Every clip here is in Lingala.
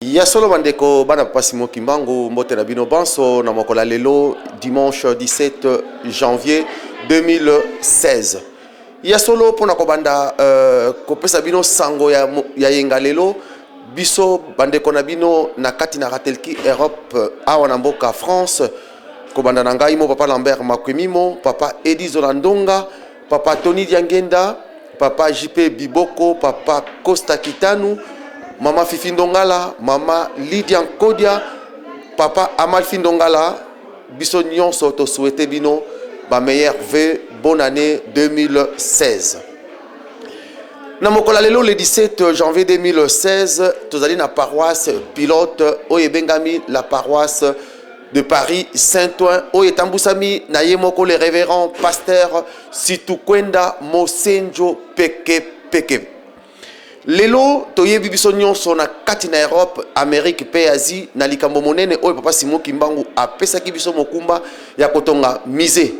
Ya solo bandeko bana papa Simon Kimbangu, mbote na bino banso na mokolo ya lelo dimanche 17 janvier 2016. Ya solo mpona kobanda kopesa bino sango ya yenga lelo, biso bandeko na bino na kati na Ratelki Europe awa na mboka France, kobanda na ngai mo papa Lambert Makwemimo, papa Edi Zola Ndonga, papa Tony Diangenda, papa JP Biboko, papa Costa Kitanu, mama Fifi Ndongala, mama Lydia Nkodia, papa Amalfi Ndongala, biso nyonso to souhaiter bino ba meilleurs vœux, bonne année 2016. Na mokolo ya lelo le 17 janvier 2016, tozali na paroisse pilote oyo ebengami la paroisse de Paris Saint-Ouen oyo etambusami na ye moko le révérend pasteur Situkwenda Mosenjo Peke Peke. Lelo toyebi biso nyonso na kati na Europe, Amérique pe Asie na likambo monene oyo papa Simon Kimbangu apesaki biso mokumba ya kotonga musée.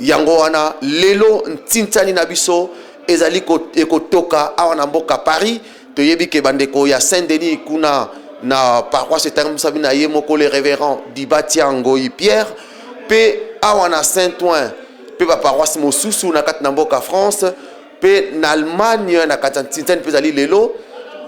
Yango wana lelo ntintsani na biso ezali ekotoka awa na mboka Paris. Toyebi ke bandeko ya Saint-Denis kuna na paroisse etambusami na ye moko le révérend Dibatia Ngoyi Pierre, pe awa na Saint-Ouen pe ba paroisse mosusu na kati na mboka France pe na Allemagne na kati ya ntintsani pe ezali lelo.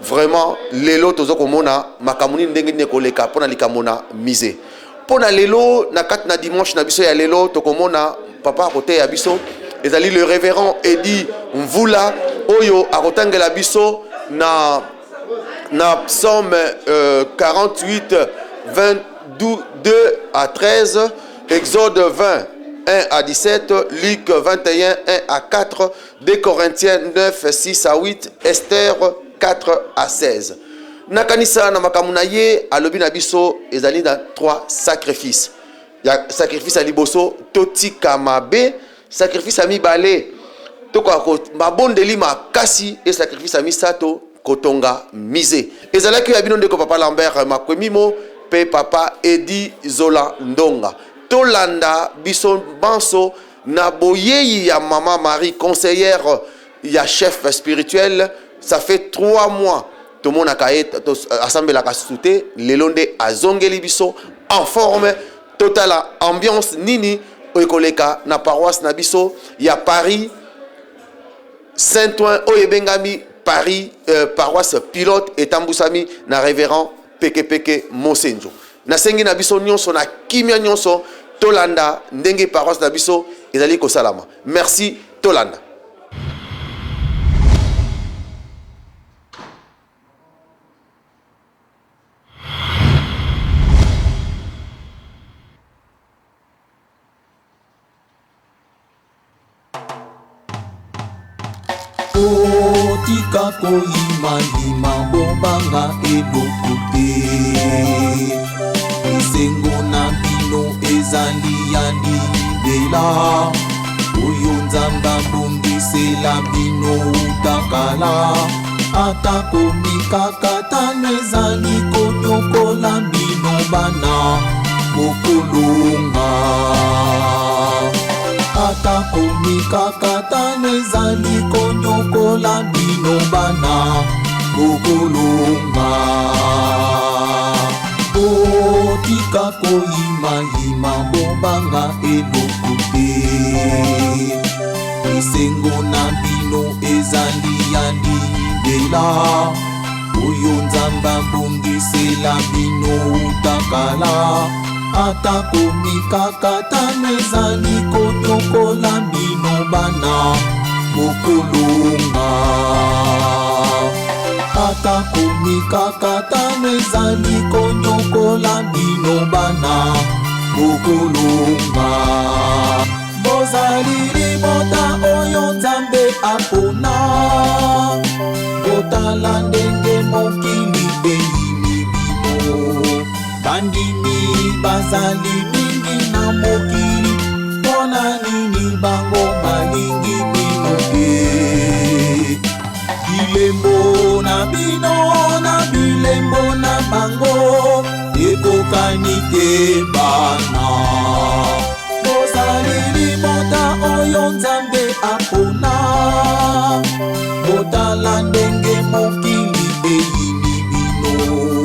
Vraiment lelo tozo komona makambo nini ndenge nini ekoleka mpona likambo na musée. Mpona lelo na kati na dimanche na biso ya lelo tokomona papa akoteya biso ezali le révérend Edi Mvula oyo akotangela biso na psaume 48, 22 à 13, Exode 20, 1 à 17, Luc 21, 1 à 4, 2 Corinthiens 9, 6 à 8, Esther 4 à 16. Nakanisa na makambo na ye alobi na biso ezali na 3 sacrifices. Ya sacrifice ya liboso totika mabe, sacrifice ya mibale tokoka mabondeli makasi, e sacrifice ya misato kotonga musée. Ezalaki ya bino ndeko papa Lambert Makwemimo pe papa Edi Zola Ndonga. Tolanda biso banso na boyeyi ya mama Marie conseillère ya chef spirituel. Ça fait 3 mois tomonaka ye asambelaka susu te, lelo nde azongeli biso en forme. Totala ambiance nini ekoleka na paroisse na biso ya Paris Saint-Ouen oyo ebengami Paris paroisse pilote etambusami na révérend Peke Peke Mosenjo. Nasengi na biso nyonso na kimia nyonso tolanda ndenge paroisse na biso ezali kosalama. Merci, tolanda. Otika koyimayima, bobanga eloko te. Esengo na bino ezali ya libela, oyo Nzambe abongisela bino uta kala. Atako mikakatano ezali konyokola bino bana, bokolonga. Atako mikakatano ezali konyokola bino bana, bokolonga. Botika koyimayima, bobanga eloko te. Esengo na bino ezali ya libela, oyo Nzambe abongisela bino uta kala. Atako mikakatano ezali konyokola bino bana, bokolonga. Atako mikakatano ezali konyokola bino bana, bokolonga. Bozali libota oyo Nzambe apona, botala ndenge mokili eyini bino. Bandimi bazali mingi na mokili, mpona nini bango balingi bino te? Bilembo na bino na bilembo na bango ekokani te bana. Bozali libota oyo Nzambe apona, botala ndenge mokili eyini bino.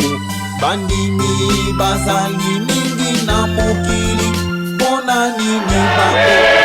Bandimi bazali mingi na mokili, mpo na nini bango?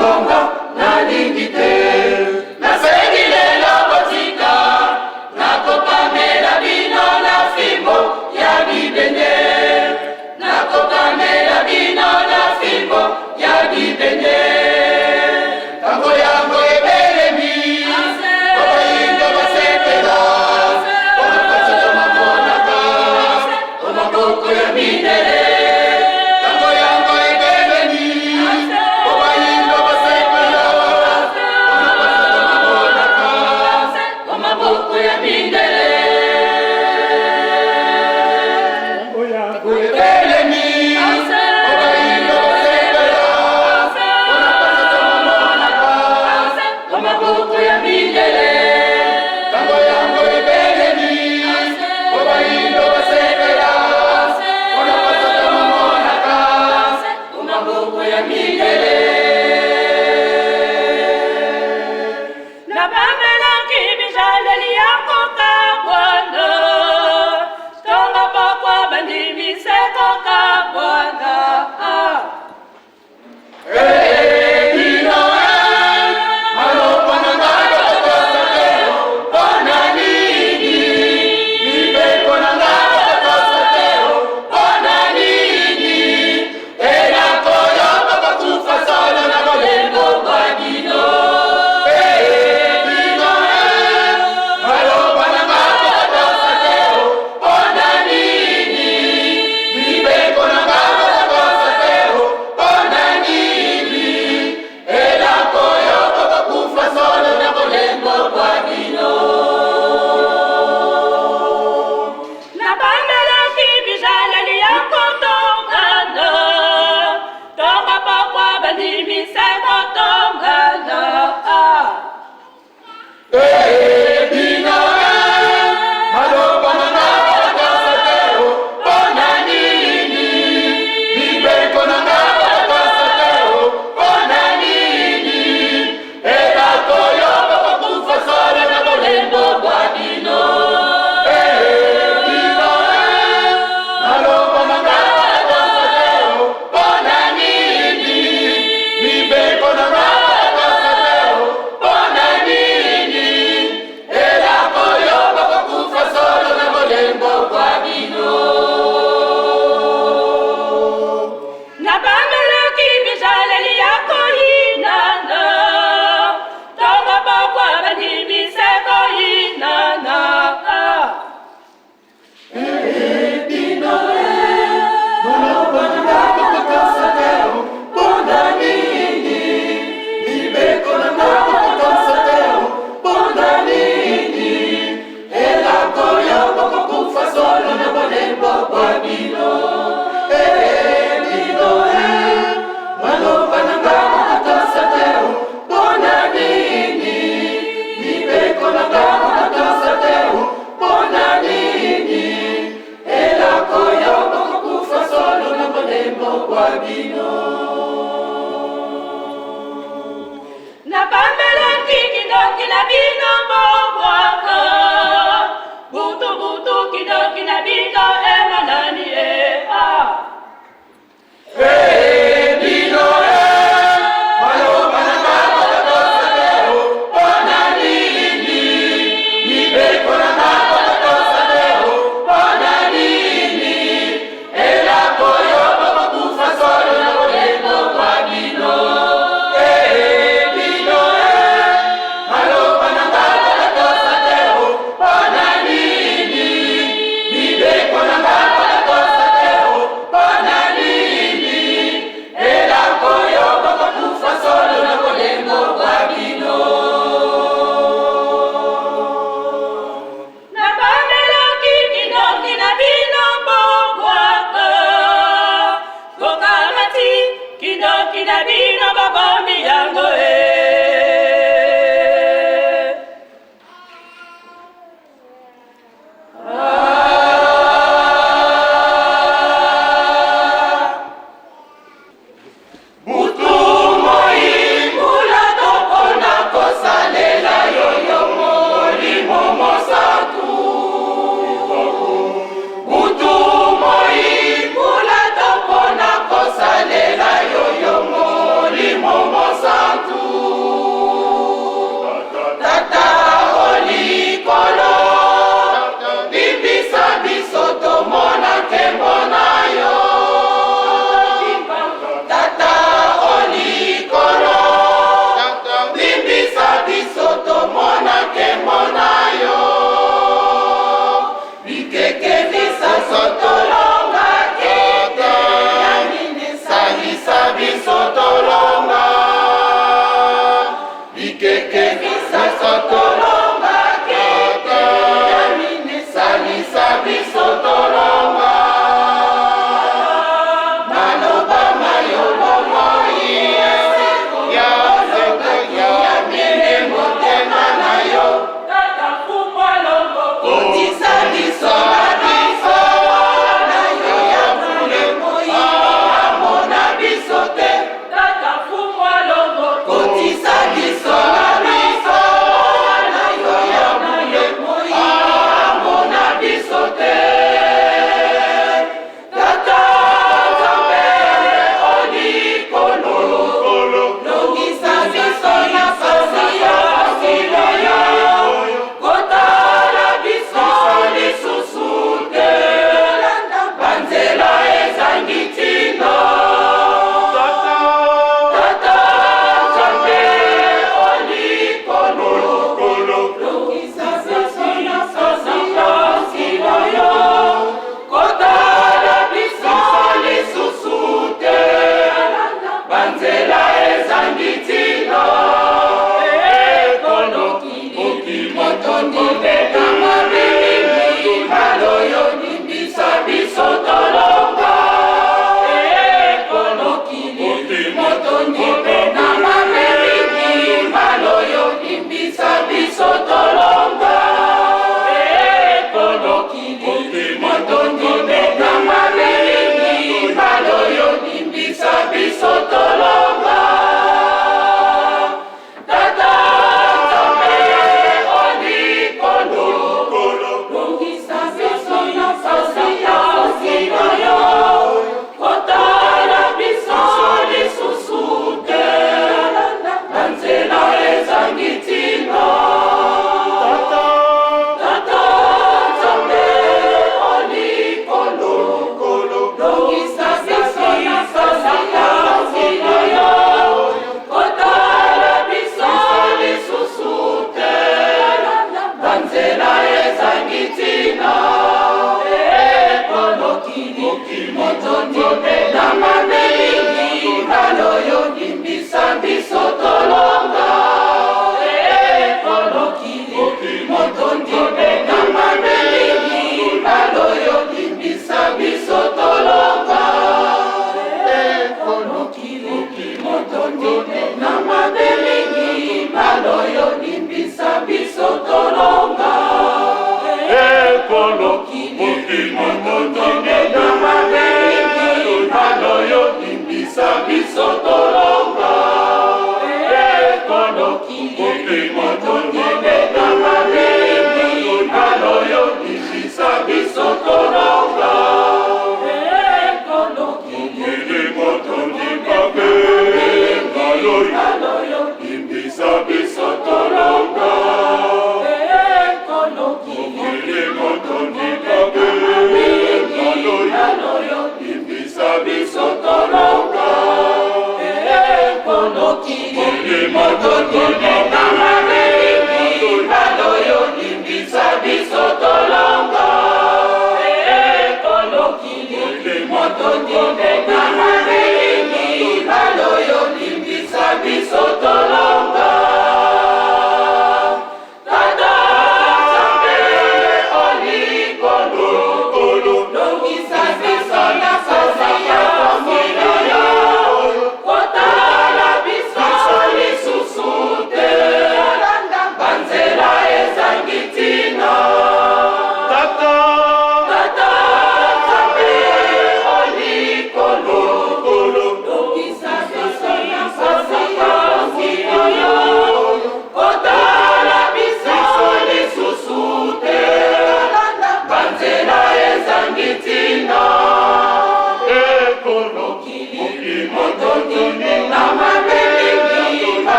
Kongo nalingi te. Nasengi lelo botika nakopamela bino na fimbo ya bibende, nakopamela bino na fimbo ya bibende. Tango yango ebelemi, bayindo basepela, mpona pasi mamonaka o maboko ya mindele. Tango yango ebelemi, bayindo basepela, mpona pasi mamonaka o maboko ya mindele. Ebelemi, bayindo basepela, mpona pasi mamonaka o maboko ya mindele. Tango yango ebelemi, bayindo basepela, mpona pasi mamonaka o maboko ya mindele. Napamelaki bizaleli ya kokabwana, tongo pokwa bandimi se kokabwana. Bino maloba na ngai bokotosa te, mpona nini? Mibeko na ngai bokotosa te, mpona nini? Elako yo bokokufa solo na bolembo bwa bino. Bino maloba na ngai bokotosa te, mpona nini? Mibeko na ngai bokotosa te, mpona nini? Elako yo bokokufa solo na bolembo bwa bino. Napamelaki bizaleli ya kotongana, tongo pokwa bandimi se kotongana. Bino maloba na ngai bokotosa te, mpona nini? Mibeko na ngai bokotosa te, mpona nini? Elako yo bokokufa solo na bolembo bwa bino. Bino maloba na ngai bokotosa te, mpona nini? Mibeko na ngai bokotosa te, mpona nini? Elako yo bokokufa solo na bolembo bwa bino. Napamelaki bizaleli ya koyinana, tongo pokwa bandimi se koyinana. Bino maloba na ngai bokotosa te, mpona nini? Mibeko na ngai bokotosa te, mpona nini? Elako yo bokokufa solo na bolembo bwa bino. Bino maloba na ngai bokotosa te, mpona nini? Mibeko na ngai bokotosa te, mpona nini? Elako yo bokokufa solo na bolembo bwa bino. Napamelaki kindoki na bino bobwaka, butu butu kindoki na bino emonani e. Bino maloba na ngai bokotosa te, mpona nini? Mibeko na ngai bokotosa te, mpona nini? Elako yo bokokufa solo na bolembo bwa bino. Bino maloba na ngai bokotosa te,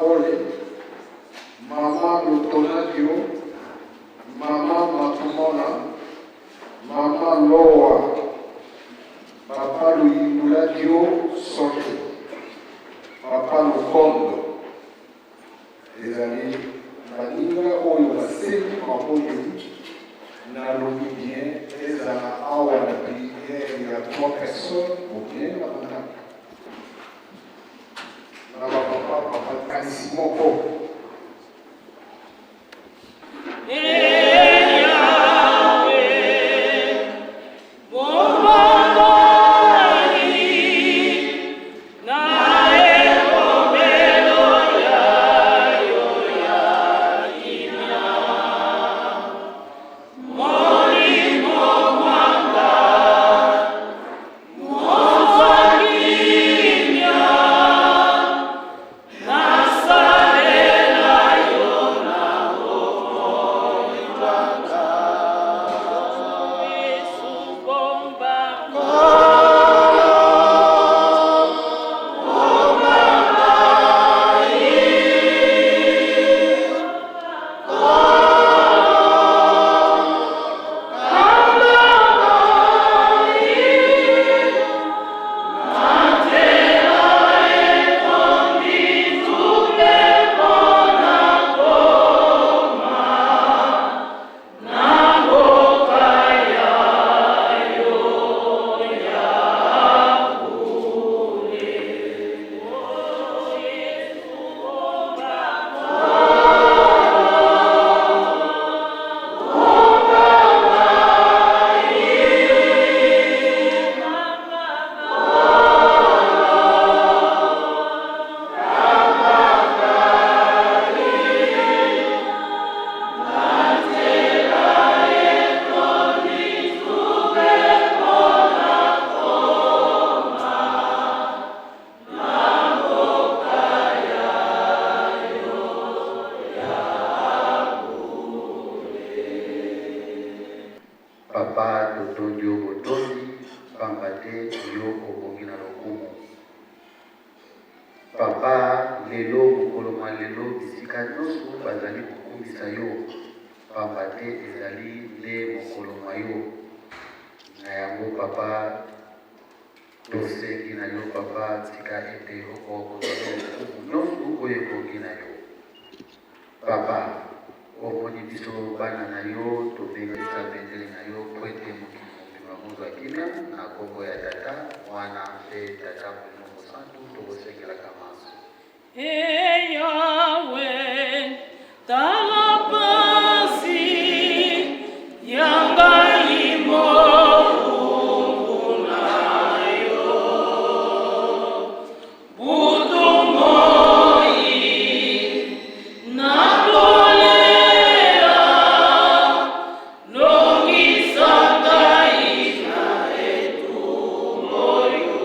Ole, Mama Lutonadio, Mama Matumona, Mama Lowa, Papa Luyinduladio Sonte, Papa Lukondo. Ezali baninga oyo basengi mabondeli. Nalobi bien, ezala awa na prière ya trois personnes ou bien na bandako na bapapa papa kanisi moko. Papa, totondi yo botondi, pamba te yo obongi na lokumu. Papa, lelo mokolo mwa lelo bisika nyonso bazali kokumisa yo, pamba te ezali nde mokolo mwa yo. Na yango Papa, tosengi na yo Papa, tika ete okoka kozwa lokumu nyonso oyo ebongi na yo. Papa, omoni biso bana na yo, tobengisa bendele na yo mpo ete mokili mobimba mozwa kimia. Na kombo ya Tata, Mwana mpe Tata Molimo Mosantu, tokosengelaka manso. E Yahweh, tala pasi ya ngai mowumbu na yo. Butu moi nakolela, longisa ngai na etumbu oyo.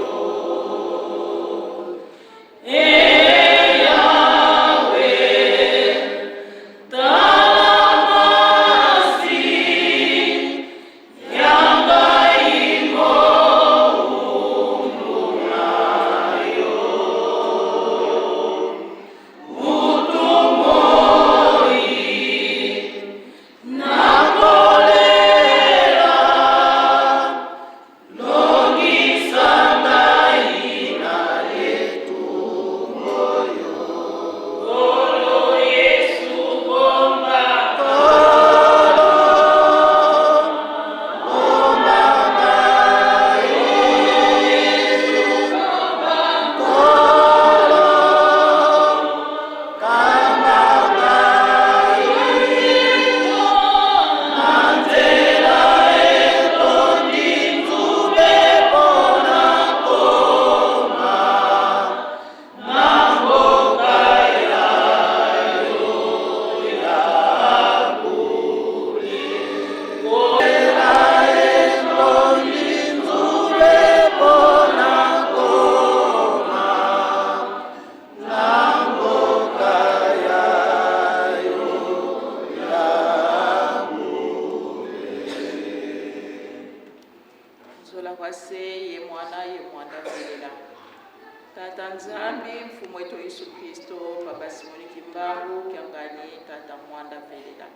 Papa Simoni Kimbangu Kiangani Tata Mwanda Velela.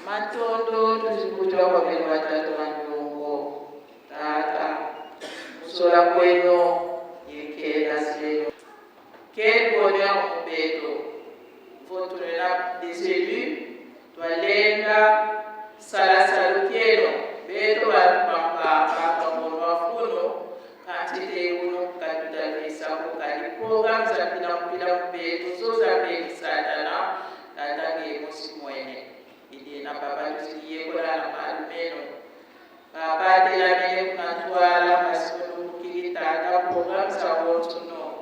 Matondo tuzikutwa kwa beno batatu bandongo Tata musola kweno yekela seno. Quel bonheur mubeto votulela des élus twalenga salasalu kieno beto batupampa bakangolwa funo kanti te uno katutalisa kali program za pila mubeto zo za beli satana tata nge mosi mwene ili na papa tuziyekola na malumeno papa telamene kunatwala masikulu tata program za wotuno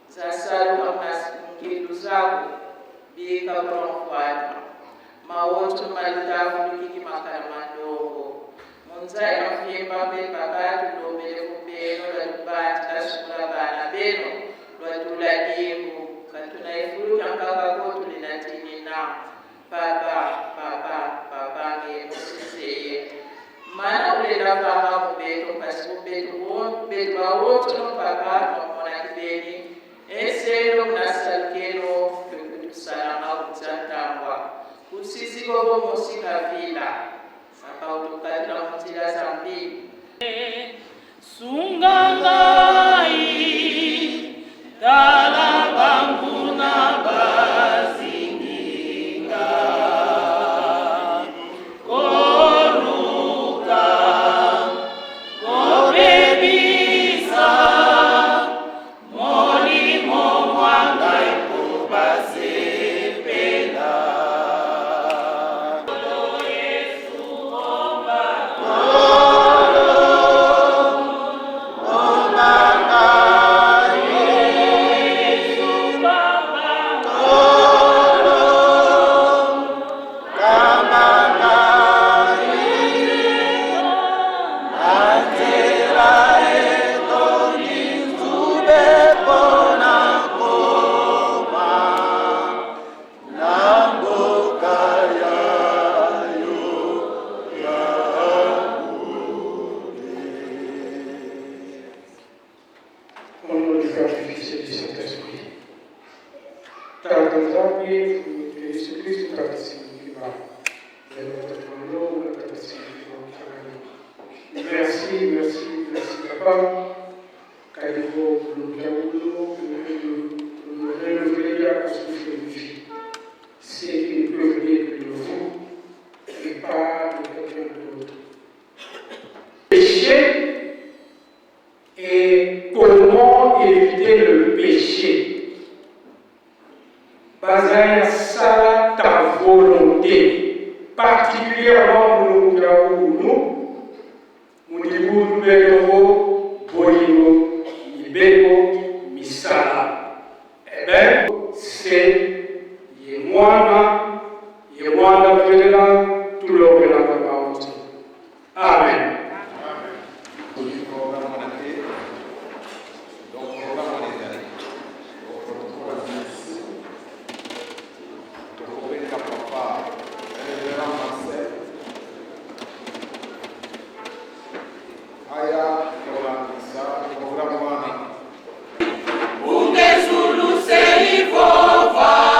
za saluka mkindu zako bika kulonkwata mawoto malitafu lukiki makala mandongo munza yafyemba mbe papa tulombele kubeno lwatubati tasukula bana beno lwatula dimbu katunaifuluka mpaka kotulilatinina papa papa papa nge musiseye mana ulela papa kubeto pasi kubeto beto awoto papa twamona kibeni eselo nasalukelo kwekutusalama kutsatangwa kusisiko bomusika vila samba utukatila mutila zambi. Sunga ngai tala banguna bazinginga koluka kobebisa molimo mwa ngai po basepela. Au nom du Père, du Fils et du Saint-Esprit. Tata Nzambe, Yesu Kristo, Tata Simukima. Merci, merci, merci Papa. Kalibo nous relever la construction de vie. Ce qui ne peut venir que de vous et pas de quelqu'un d'autre. Péché et comment éviter le péché. Bazaya sala ta volonté, particulièrement nous nous Mudibu Bolingo Mibeko Misala. Eh bien, c'est Yemwana, Yemwana Velela, tout l'homme la Amen. Ungezulu selivova.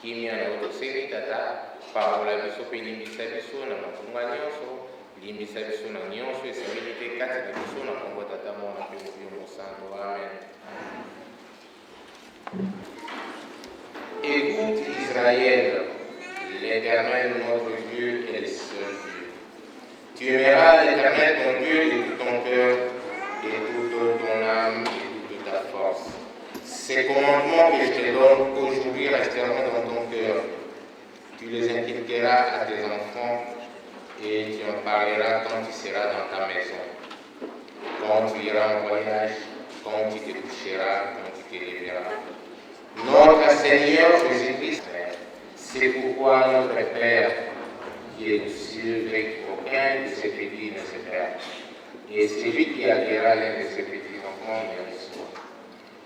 Kimia na yo tosengi, Tata, pambola biso mpe limbisa biso na mabunga nyonso, limbisa biso na nyonso esengeli te kati na biso, na kombo Tata, Mwana mpe Molimo Mosantu. Amen. Écoute Israël, l'Éternel notre Dieu est le seul Dieu. Tu aimeras l'Éternel ton Dieu de tout ton cœur, de toute ton âme et de toute ta force. Ces commandements que je te donne aujourd'hui resteront dans ton cœur. Tu les inculqueras à tes enfants et tu en parleras quand tu seras dans ta maison, quand tu iras en voyage, quand tu te coucheras, quand tu te lèveras. Notre Seigneur Jésus-Christ, c'est pourquoi notre Père qui est aux cieux veut qu'aucun de ses petits ne se perde. Et celui qui accueillera l'un de ses petits enfants me reçoit.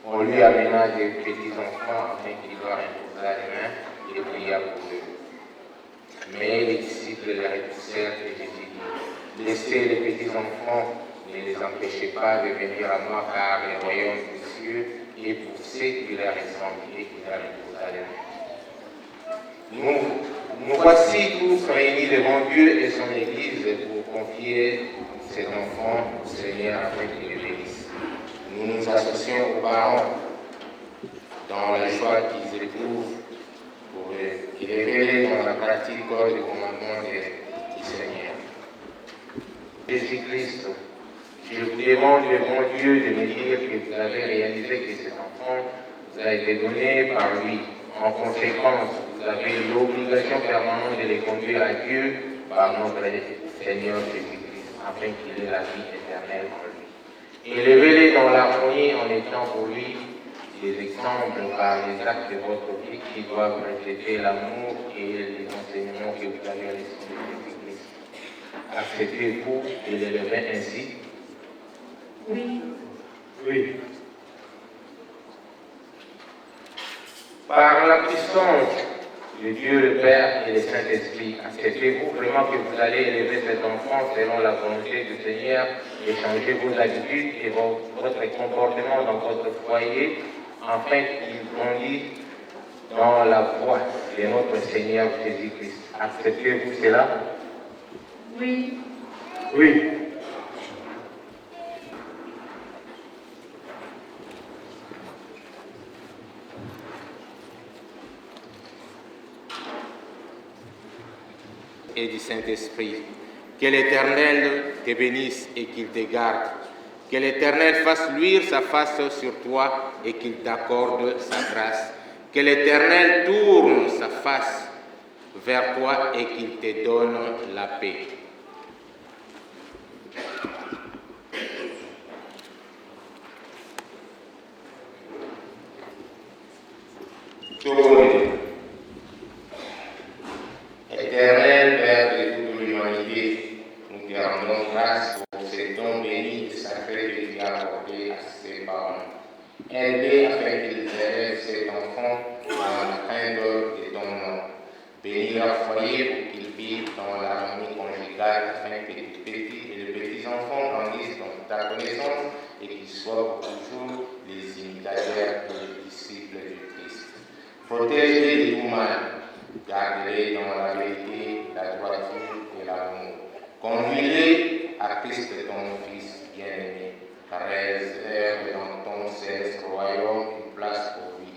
On lui amena des petits enfants afin qu'il leur imposât les mains et pria pour eux. Mais les disciples les repoussèrent et Jésus dit, Laissez les petits enfants, ne les empêchez pas de venir à moi, car le royaume des cieux est pour ceux qui leur ressemblent et qui leur imposa les mains. Nous, nous voici tous réunis devant Dieu et son Église pour confier cet enfant au Seigneur afin qu'il le bénisse. Nous nous associons aux parents dans la joie qu'ils éprouvent pour élever dans la pratique du commandement du Seigneur. Jésus-Christ, je vous demande devant Dieu de me dire que vous avez réalisé que cet enfant vous a été donné par lui. En conséquence, vous avez l'obligation permanente de les conduire à Dieu par notre Seigneur Jésus-Christ, afin qu'il ait la vie éternelle en lui. Élevez-les dans l'harmonie en étant pour lui des exemples par les actes de votre vie qui doivent refléter l'amour et les enseignements que vous avez reçus de Jésus-Christ. Acceptez-vous de l'élever ainsi? Oui. Oui. Par la puissance de Dieu le Père et le Saint-Esprit, acceptez-vous vraiment que vous allez élever cet enfant selon la volonté du Seigneur et changer vos habitudes et votre comportement dans votre foyer afin qu'il grandisse dans la voie de notre Seigneur Jésus-Christ. Acceptez-vous cela? Oui. Oui. Et du Saint-Esprit. Que l'Éternel te bénisse et qu'il te garde. Que l'Éternel fasse luire sa face sur toi et qu'il t'accorde sa grâce. Que l'Éternel tourne sa face vers toi et qu'il te donne la paix. Éternel Père de toute l'humanité, nous te rendons grâce pour ce don béni et sacré que tu as apporté à ses parents. Aide-les afin qu'ils élèvent cet enfant dans la crainte de ton nom. Bénis leur foyer pour qu'ils vivent dans l'harmonie conjugale afin que les petits et les petits-enfants grandissent dans ta connaissance et qu'ils soient pour toujours les imitateurs et les disciples du Christ. Protège-les de tout mal, garde-les dans la vérité, la droiture et l'amour. Conduis-les à Christ ton Fils bien-aimé. Réserve dans ton céleste royaume une place pour lui.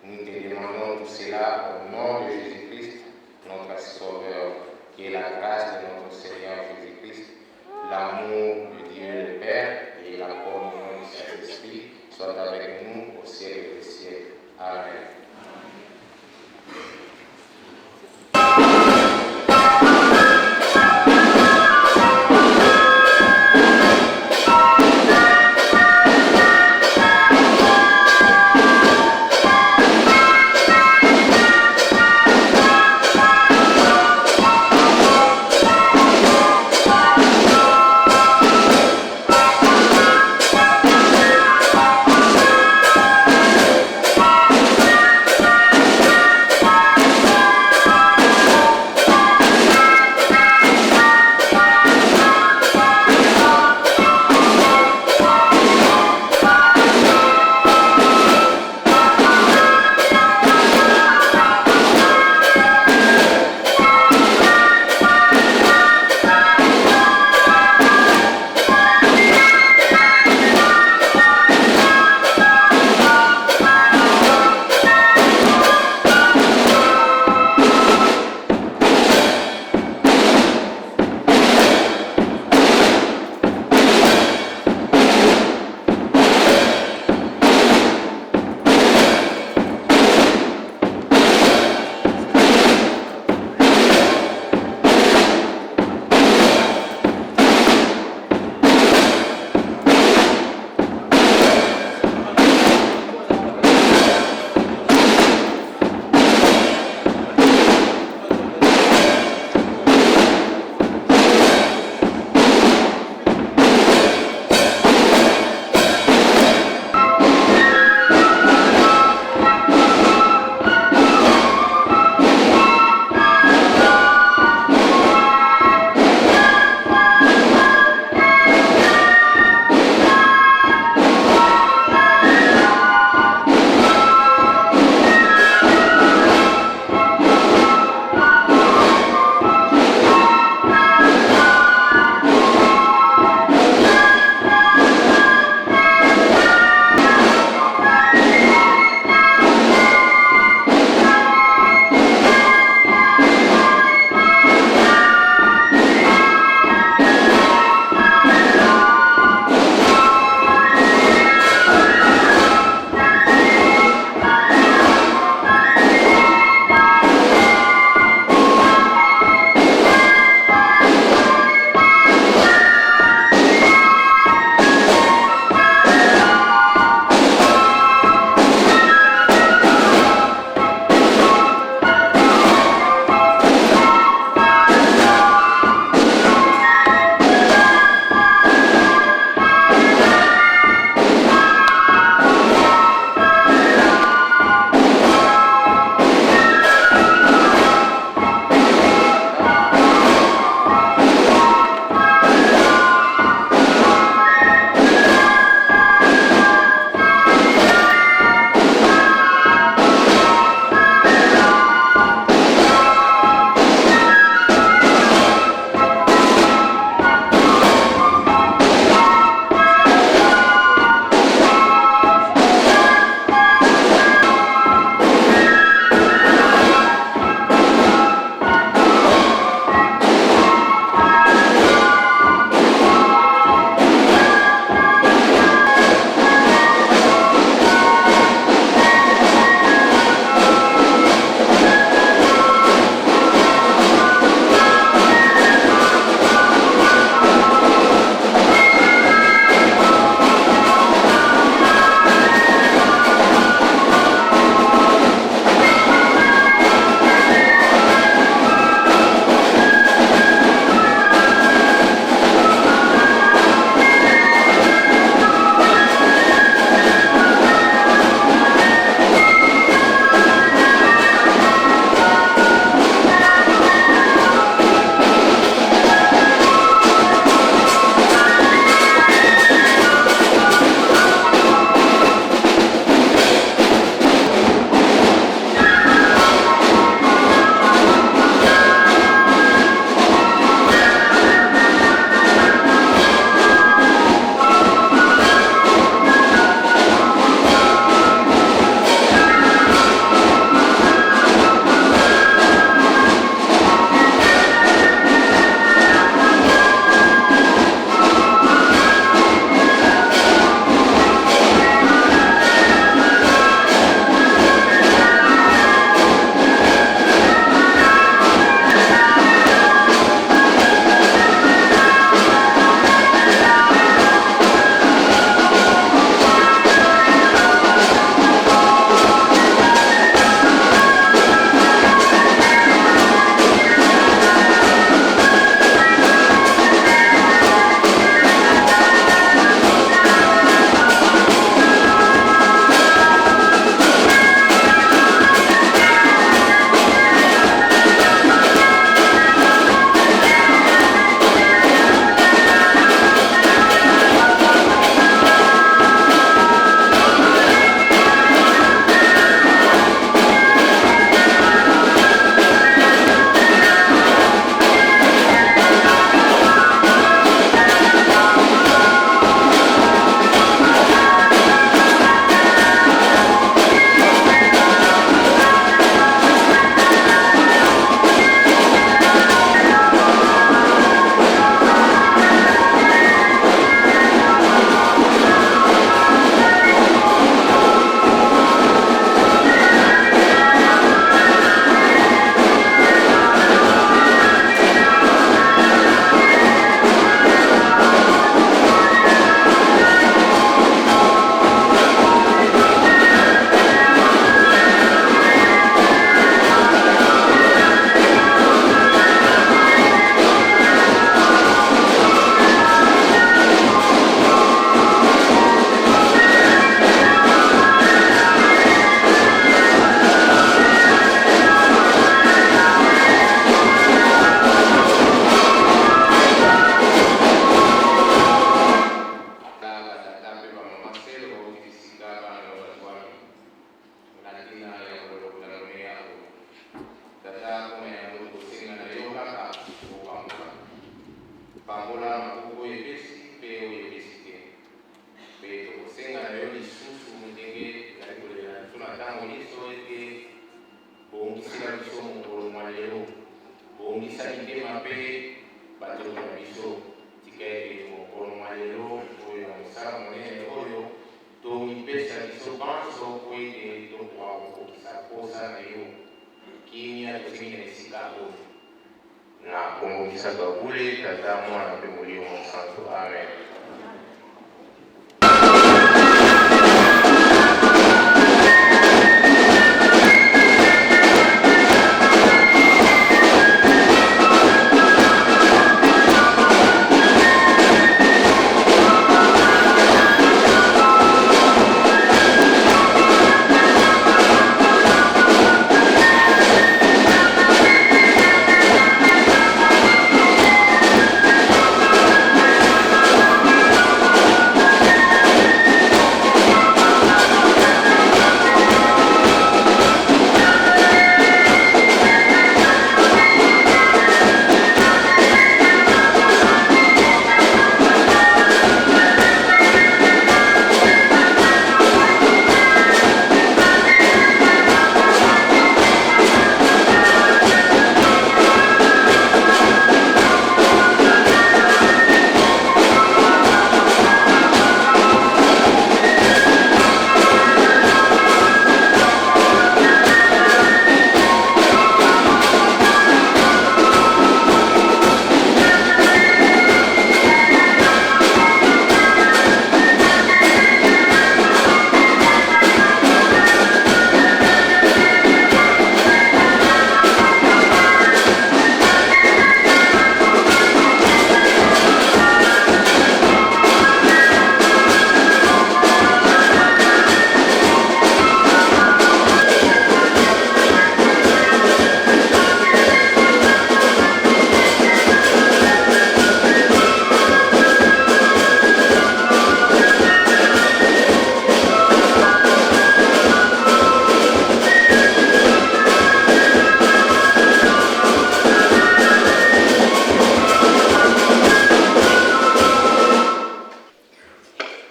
Nous te demandons tout cela au nom de Jésus-Christ, notre Sauveur, qui est la grâce de notre Seigneur Jésus-Christ, l'amour de Dieu le Père et la communion du Saint-Esprit soient avec nous au siècle des siècles. Amen. Tata, mpo na yango tokosenga na yo kaka opambola. Pambola maboko oyo epesi mpe oyo epesi te. Mpe tokosenga na yo lisusu ndenge ezali kolela na biso na ntango inso ete bongisela biso mokolo mwa lelo. Bongisa mitema mpe banzoto na biso. Tika ete mokolo mwa lelo oyo na mosala monene oyo Tomipesa biso banso mpo ete tokoka kokokisa mposa na yo. Kimia tosengi na esika oyo. Na kombo misato ya bule, Tata, Mwana mpe Molimo Mosantu. Amen.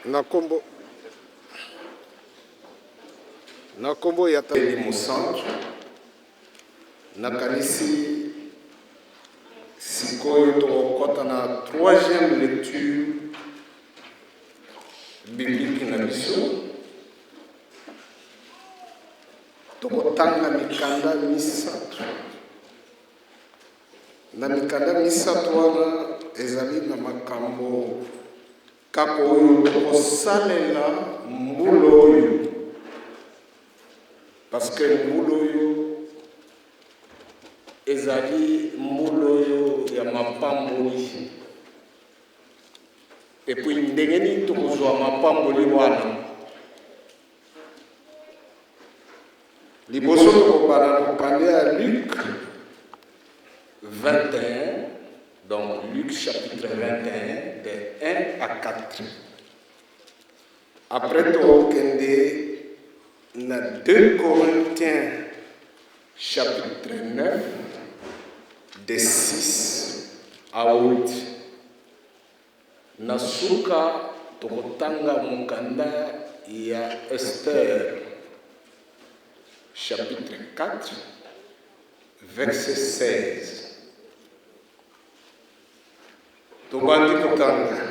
Na kombo na kombo ya Tata Elimo Santu, nakanisi sikoyo tokokɔta na troisième lecture biblique na biso. Tokotanga mikanda misato. Na mikanda misato wana ezali na makambo kaka oyo tokosalela mbula oyo, parce que mbula oyo ezali mbula oyo ya mapamboli. Et puis ndenge nini tokozwa mapamboli wana? Liboso tokobanda mokanda ya Luc 21, donc Luc chapitre 21 de 1 à 4. Après tokokende na 2 Corinthiens chapitre 9 de 6 à 8. Na suka, tokotanga mokanda ya Estere, chapitre 4, verset 16. Tobandi kotanga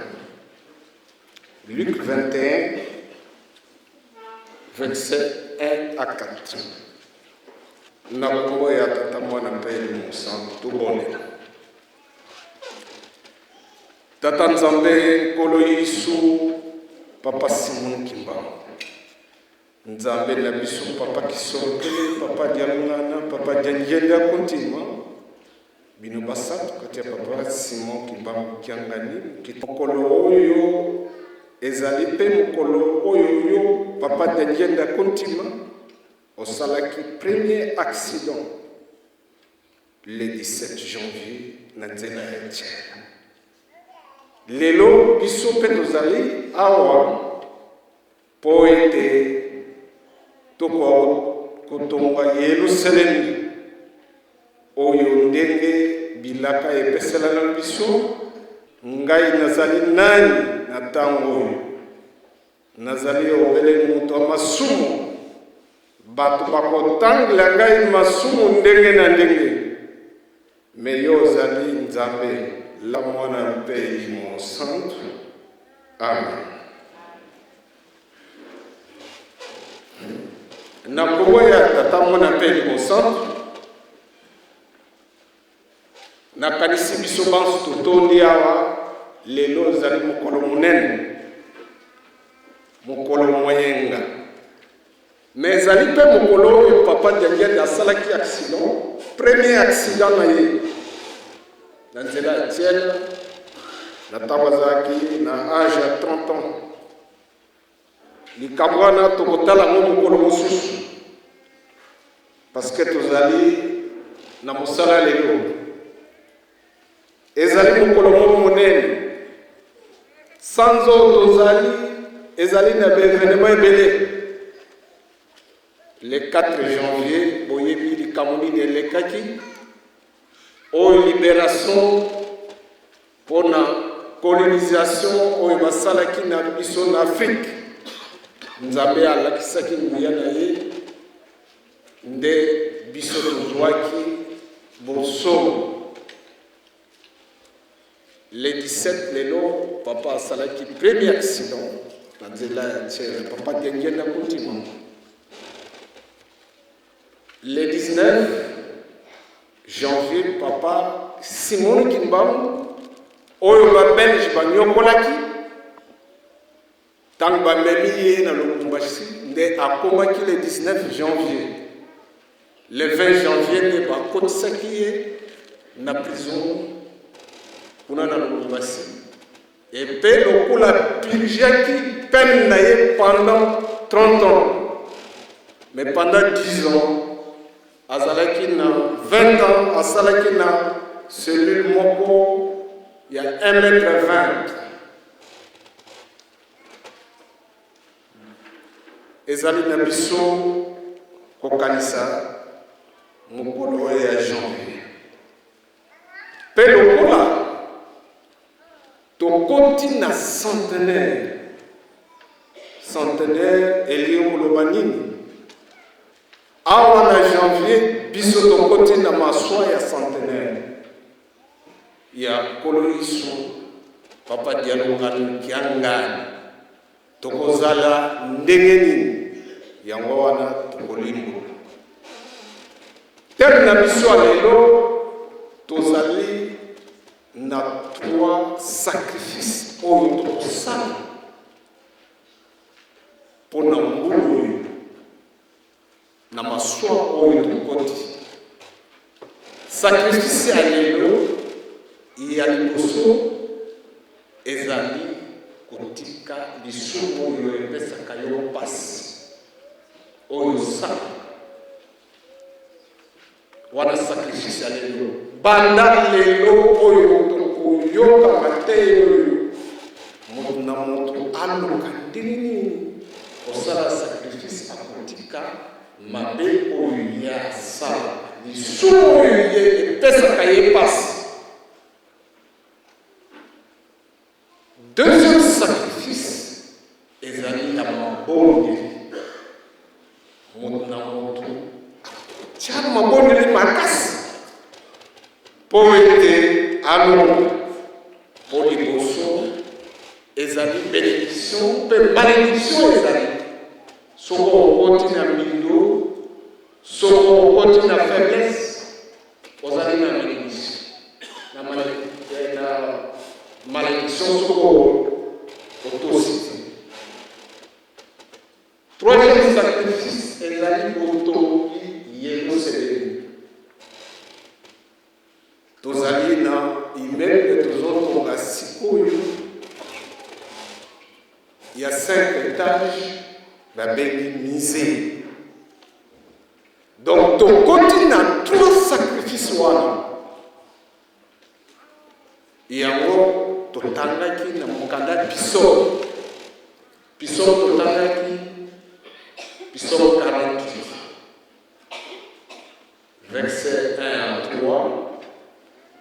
Luc 21, verset 1 à 4. Na kombo ya Tata, Mwana mpe Elimo Santu, tobondela. Tata Nzambe Nkolo Yesu Papa Simon Kimbangu Nzambe na biso Papa Kisolokele Papa Dialungana Papa Diangienda Kuntima bino basantu kati ya Papa Simon Kimbangu Kiangani mokolo oyo ezali mpe mokolo oyo yo Papa Diangienda Kuntima osalaki premier accident Le 17 janvier na nzela ya Tchela. Lelo biso mpe tozali awa mpo ete tokoka kotonga Yelusalemi. Bilaka epeselana biso. Ngai nazali nani na ntango oyo? Nazali obele moto ya masumu. Bato bakotangela ngai masumu ndenge na ndenge. Me yo ozali Nzambe la Mwana mpe Elimo Santu. Amen. Na nkombo ya Tata, Mwana mpe Elimo Santu, nakanisi biso banso totondi awa lelo. Ezali mokolo monene, mokolo moyenga, me ezali mpe mokolo oyo Papa Diangienda asalaki accident, premier accident na ye na nzela ya Tiele, na ntango azalaki na age ya 30 ans. Likambo wana tokotala yango mokolo mosusu, parce que tozali na mosala lelo. Ezali mokolo moko monene, sanza oyo tozali ezali na baevenema ebele. Le 4 janvier, boyebi likambo nini elekaki, oyo liberation mpo na colonisation oyo basalaki na biso na Afrique. Nzambe alakisaki nguya na ye, nde biso tozwaki bonsomi. Le 17, lelo, papa asalaki premier accident na nzela ya Ntsere, Papa Diangienda Kuntima. Le 19 janvier, Papa Simon Kimbangu oyo Babelge banyokolaki ntango bamemi ye na Lubumbashi, nde akomaki le 19 janvier. Le 20 janvier nde bakotisaki ye na prison kuna na Lubumbashi, epe lokola purgeaki peine na ye pendant 30 ans, mais pendant 10 ans azalaki na 20 ans asalaki na cellule moko ya 1 mètre 20. Ezali na biso kokanisa mokolo oyo ya janvier, mpe lokola tokoti na centenaire. Centenaire elingi koloba nini? Awa na janvier biso tokoti na maswa ya centenaire ya Nkolo Yesu, Papa Dialungana Kiangani. Tokozala ndenge nini? Yango wana tokolimbola teme na biso ya lelo. Tozali na trois sacrifice oyo tokosala mpo na mbulu oyo, na maswa oyo tokoti. Sacrifice ya lelo ya liboso ezali kotika lisumu oyo epesaka yo mpasi, oyo osala. Wana sacrifice ya lelo. Banda lelo oyo tokoyoka mateya oyo, moto na moto aluka ndenge nini kosala sacrifice, akotika mabe oyo ye asala, lisumu oyo ye epesaka ye mpasi. Deuxième sacrifice ezali ya mabondeli. Moto na moto akotia mabondeli makasi mpo ete alonga, mpo liboso ezali bénédiction mpe malédiction. Ezali soko okoti na mbindo, soko okoti na faiblesse, ozali na bénédiction, na malédiction soko otosi te. Troisième sacrifice ezali botongi Yerusalemi. Tozali na immeuble tozotonga sikoyo ya 5 étage, babengi musée. Donc tokoti na trois sacrifice wana. Yango totangaki na mokanda Psaume. Psaume, totangaki Psaume 48 verset 1 à 3.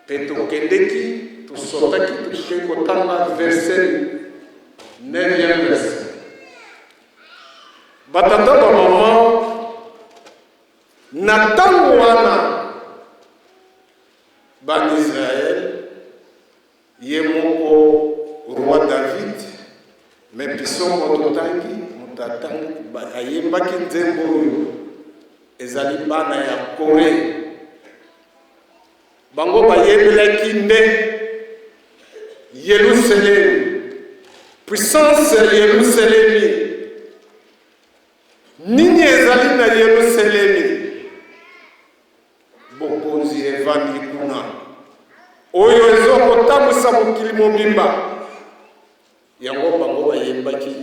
Mpe tokendeki, tosotaki, tokendeki kotanga verset 9e verset. Batata bamama, na ntango wana bana Israel ye moko roi David me biso moto totangi moto atangi ayembaki nzembo oyo ezali bana ya Kore. Bango bayembelaki nde Yelusalemi, puissance ya Yelusalemi. Nini ezali na Yelusalemi? Bokonzi evandi kuna, oyo ezokotambwisa mokili mobimba. Yango bango bayembaki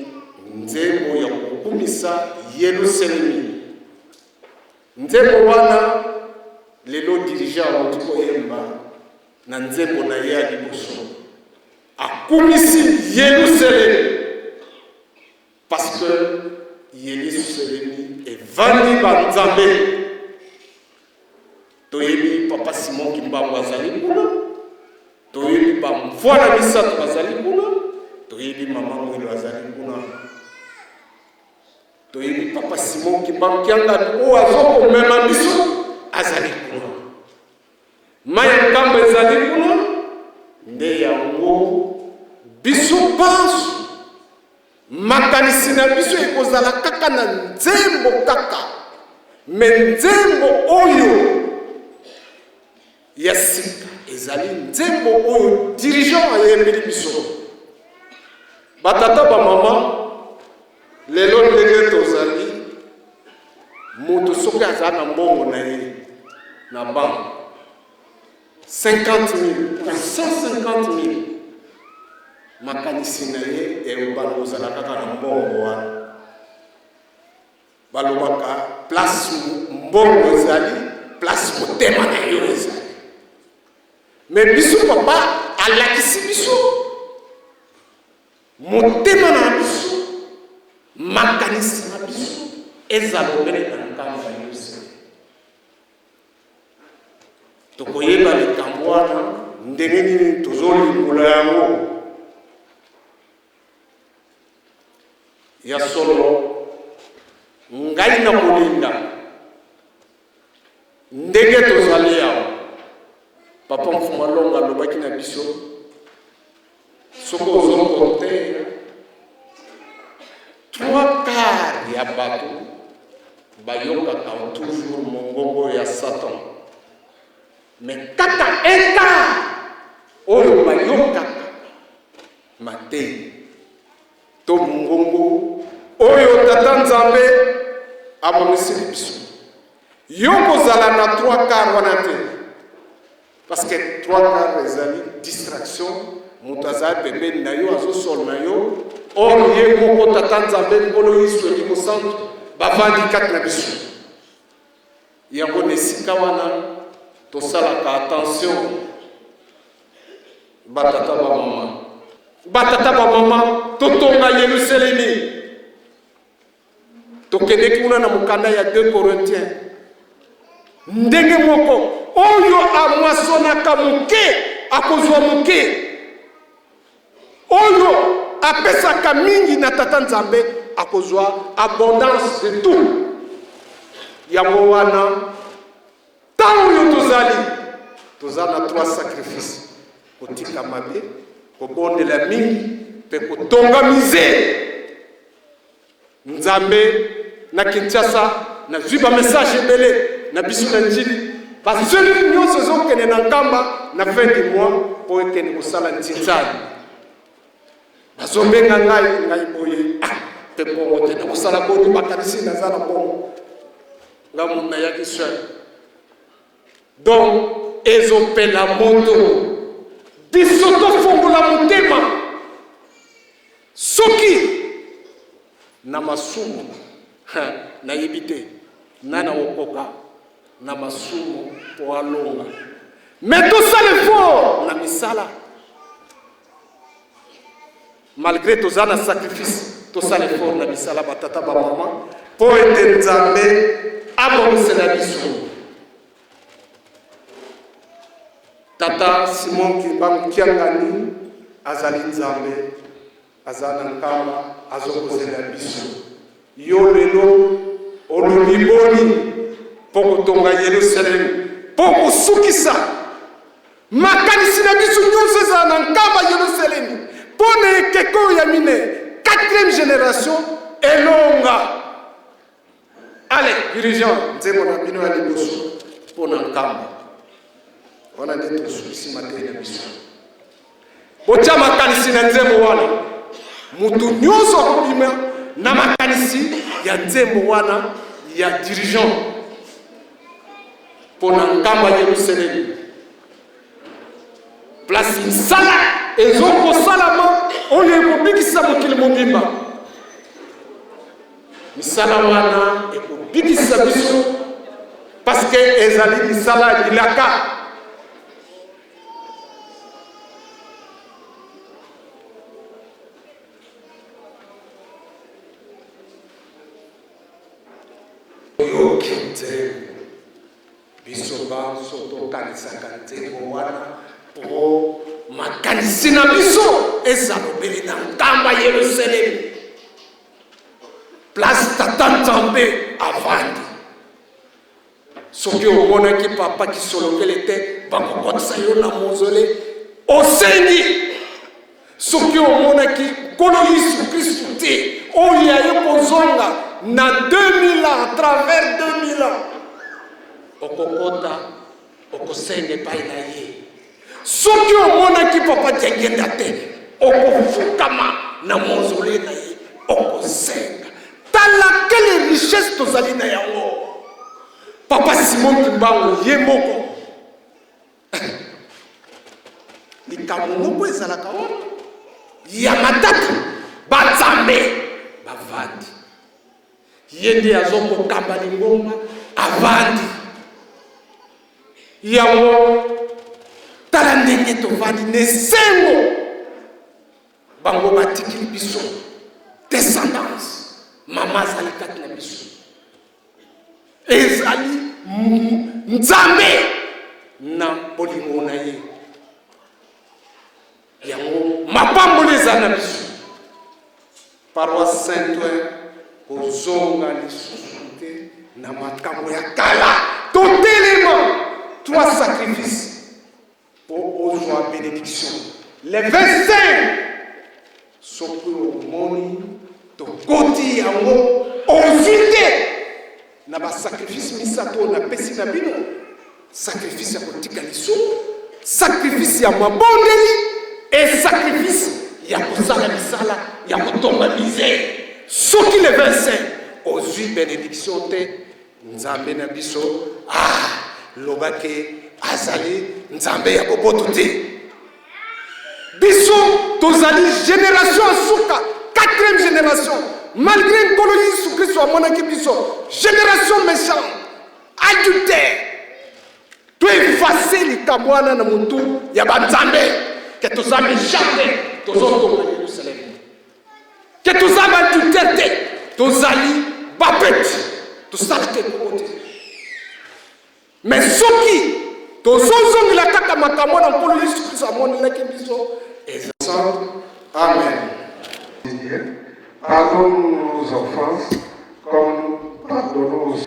nzembo ya kokumisa Yelusalemi. Nzembo wana lelo dirigeant awuti koyemba na nzembo na ye ya liboso, akumisi Yelusalemi parce que Yelusalemi evandi ba nzambe. Toyebi papa Simon Kimbangu azali kuna, toyebi ba mfwana misato bazali kuna, toyebi mama Mwilo azali kuna, toyebi papa Simon Kimbangu Kiangani oyo azokomema biso azali kuna, mai ya Nkamba ezali kuna. Nde yango biso banso Makanisi na biso ekozala kaka na nzembo kaka, me nzembo oyo ya sika ezali nzembo oyo dirigeant ayembeli biso. Batata bamama, lelo ndenge tozali, moto soki aza na mbongo na ye na banque 50 000 ou 150 000, makanisi na ye ekobanda kozala kaka na mbongo wana. Balobaka place mbongo ezali, place motema na yo ezali. Me biso papa alakisi biso motema na biso, makanisi na biso ezala obele na nkambo ya Yosefe. Tokoyeba likambo wana ndenge nini tozolimbola yango. Ya solo, ngai nakolinga ndenge tozali awa. Papa Mfuma Longa alobaki na biso, soki ozokoteya 3/4 ya bato bayokaka toujours mongongo ya Satan, mais kaka un quart oyo bayokaka mateyi to mongongo oyo Tata Nzambe amoniseli biso. Yo kozala na 3/4 wana te, parce que 3/4 ezali distraction. Moto azali pembeni na yo azosolo na yo, or ye moko Tata Nzambe Nkolo Yesu Elimo Santu bavandi kati na biso. Yango na esika wana tosalaka attention, batata bamama, batata bamama, totonga Yelusalemi. Tokendeki kuna na mokanda ya 2 Corinthiens, ndenge moko oyo amwasonaka moke akozwa moke, oyo apesaka mingi na Tata Nzambe akozwa abondance de tout. Yango wana ntango oyo tozali, toza na 3 sacrifices: kotika mabe, kobondela mingi mpe kotonga mize. Nzambe na Kinshasa nazwi ba message ebele na biso na Njili, baselile nyonso ezokende na Nkamba na fin du mois mpo ekende kosala ntinzani. Bazobenga ngai ngai boye, ah, mpe mbongo te, nakosala boni? Bakanisi naza na mbongo, ngai moto nayaki seul. Donc ezopela moto, biso tofongola motema. Soki na masumu, nayebi te nani akokoka na masumu mpo alonga, me tosala effort na misala malgré toza na sacrifice, tosala effort na misala, batata bamama, mpo ete Nzambe abongisela biso. Tata Simon Kimbangu Kiangani azali Nzambe, aza na Nkamba, azokozela biso. Yo lelo olobi boni mpo kotonga Yelusalemi, mpo kosukisa makanisi na biso nyonso ezala na Nkamba Yelusalemi mpo na ekeke oyo ya minei, 4e generation elonga. Allez, dirigeant, nzembo na bino ya liboso mpo na Nkamba wana nde tosukisi mateyi na biso. Botya makanisi na nzembo wana, moto nyonso akobima na makanisi ya nzembo wana ya dirigeant mpo na Nkamba Yerusalemi, place misala ezokosalama oyo ekobikisa mokili mobimba. Misala wana ekobikisa biso parce que ezali misala ya bilaka. Oyoki nzembo, biso banso tokanisaka nzembo wana po makanisi na biso ezala obele na Nkamba Yerusalemi, place Tata Nzambe avandi. Soki omonaki Papa Kisolokele te, bakokotisa yo na mausolée, osengi. Soki omonaki Nkolo Yesu Kristu te, oyo aye kozonga na 2000 ans, à travers 2000 ans, okokota, okosenga epai na ye. Soki omonaki Papa Diangienda te, okofukama na mausolée na ye, okosenga. Tala quelle richesse tozali na yango. Papa Simon Kimbangu ye moko, likambo moko ezalaka wana ya matata, banzambe bavandi, ye nde azokokamba lingomba, avandi yango. Tala ndenge tovandi na esengo, bango batikili biso descendance, mama azali kati na biso, ezali Nzambe na bolingo na ye, yango mapamboli ezali na biso. Paroisse Saint-Ouen, kozonga lisusu te na makambo ya kala. Totelema, trois sacrifices mpo ozwa bénédiction. Le 25, soki omoni tokoti yango ozwi te na basacrifice misato oyo napesi na bino, sacrifice ya kotika lisumu, sacrifice ya mabondeli e sacrifice ya kosala misala ya kotonga misere, soki le 25 ozwi bénédiction te, Nzambe na biso loba ke azali Nzambe ya boboto te. Biso tozali génération ya suka, 4e génération. Malgré Nkolo Yesu Kristo amonaki biso génération méchante, adultère, to effacer likambo wana na motu ya banzambe ke toza méchant te, tozotonga Yerusalem te, toza baadultère te, tozali bapeti, tosalaka ekoko te. Mais soki tozozongela kaka makambo na Nkolo Yesu Kristo amonelaki biso, eza. Amen. Pardonne-nous nos offenses comme nous pardonnons aussi.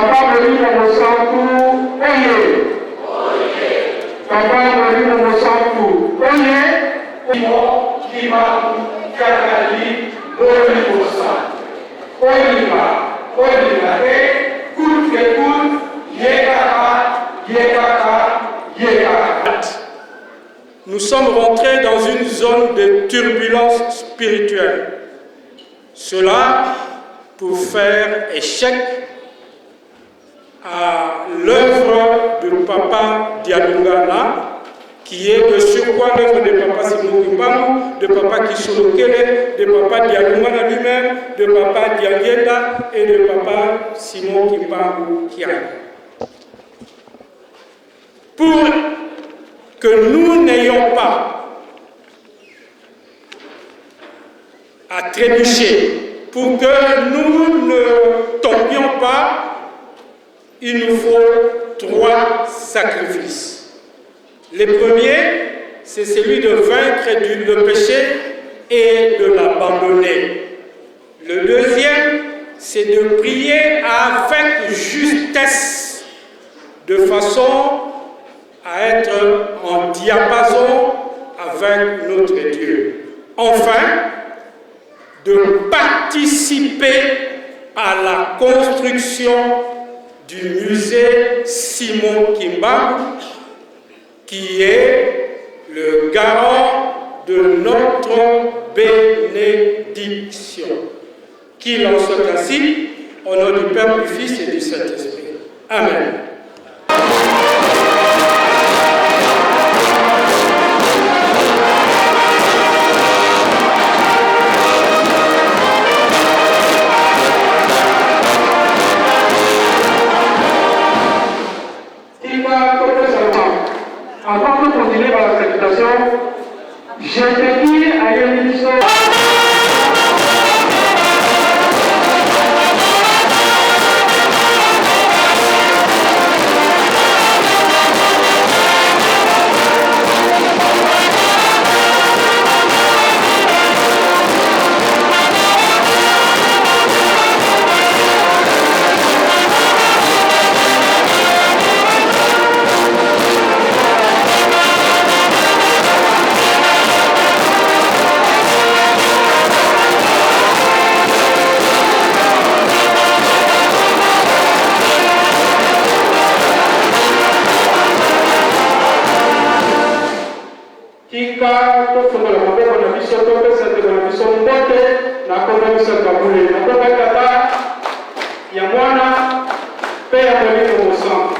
Papa Molimo Mosantu oye! Papa Molimo Mosantu oye! Simon Kimbangu Kiangani Molimo Santu olinga olinga te coute que coute ye kaka ye kaka ye kaka. Nous sommes rentrés dans une zone de turbulence spirituelle. Cela pour faire échec à l'œuvre de Papa Dialungana, qui est de surcroît l'œuvre de Papa Simon Kimbangu, de Papa Kisolokele, de Papa Dialungana lui-même, de Papa Diangienda et de Papa Simon Kimbangu Kiangani. Pour que nous n'ayons pas à trébucher, pour que nous ne tombions pas, il nous faut 3 sacrifices. Le premier, c'est celui de vaincre le péché et de l'abandonner. Le deuxième, c'est de prier avec justesse, de façon à être en diapason avec notre Dieu. Enfin, de participer à la construction du musée Simon Kimbangu, qui est le garant de notre bénédiction. Qu'il en soit ainsi, au nom du Père, du Fils et du Saint-Esprit. Amen. Tika topesa Avant de continuer par la salutation, je te dis à biso. Tika tofungola maboko na biso topesa ndeko na biso mbote na nkombo ya biso ya bule, na nkombo ya Tata, ya Mwana mpe ya Molimo Mosantu.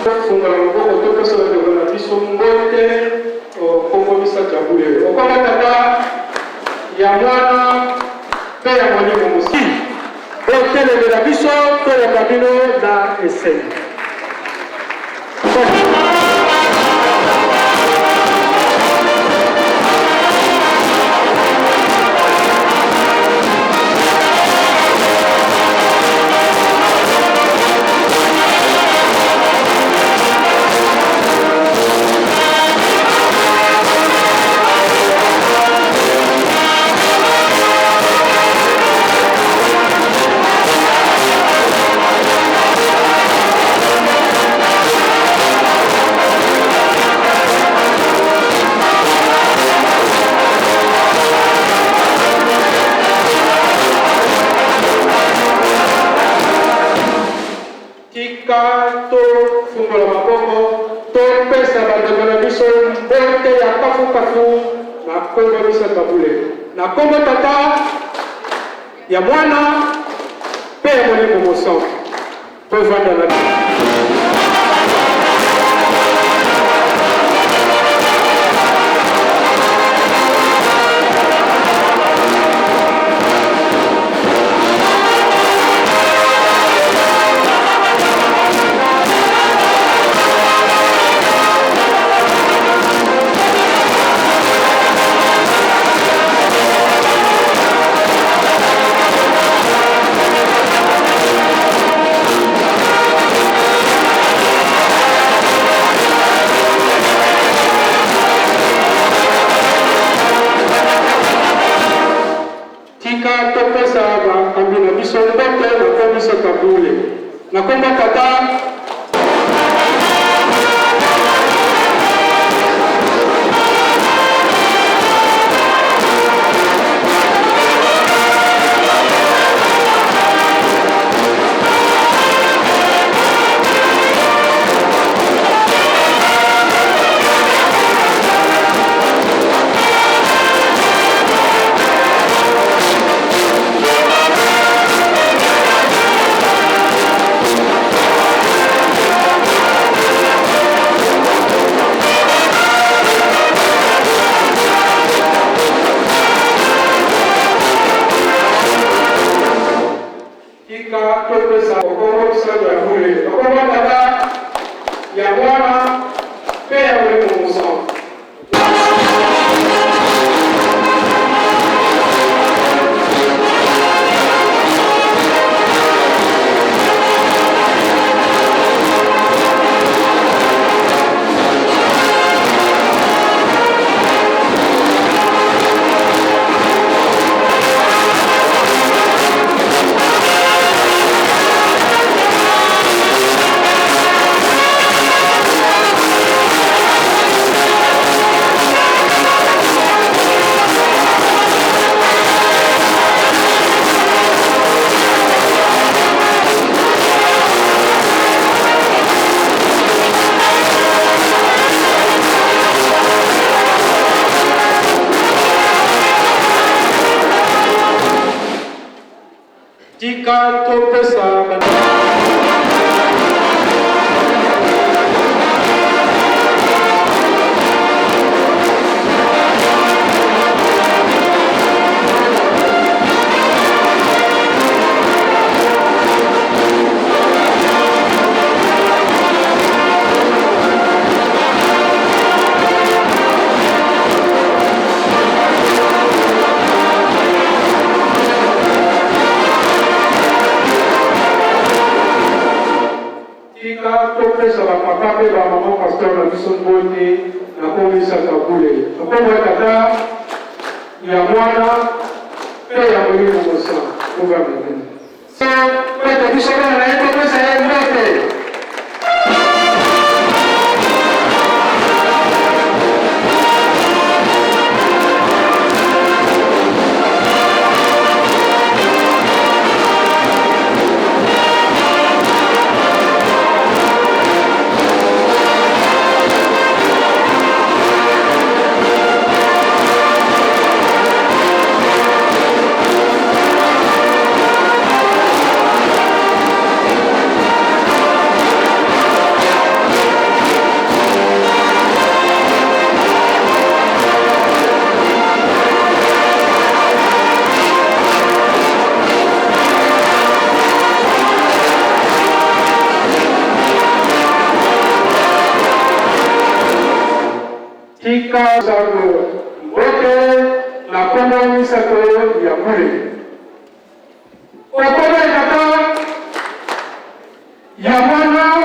Tofungola maboko topesa bandeko na biso mbote nkombo misato ya bule okoma tata ya mwana mpe ya molimo mosantu. Botelemela biso toyamba bino na esengo. Tika tofungola maboko topesa bandeko na biso mbote ya kafukafu na nkombo misato ya bule, na nkombo Tata, ya Mwana mpe ya Molimo Mosantu. Tovanda na Tika topesa bakambi na biso mbote na nkombo Kabule, na nkombo Tata, Tika topesa nkombo misato ya bule, na nkombo ya Tata, ya Mwana, mpe ya Molimo Mosantu. Tika topesa Tika topesa ba papa mpe ba maman pasteur na biso mbote na komisaka bule na nkombo ya Tata, ya Mwana mpe ya Molimo Mosantu. Bovanda bino. Mpe biso bana na ye topesa ye mbote. Tika sango mbote na kombo misato ya bule. Okombo ya Tata, ya Mwana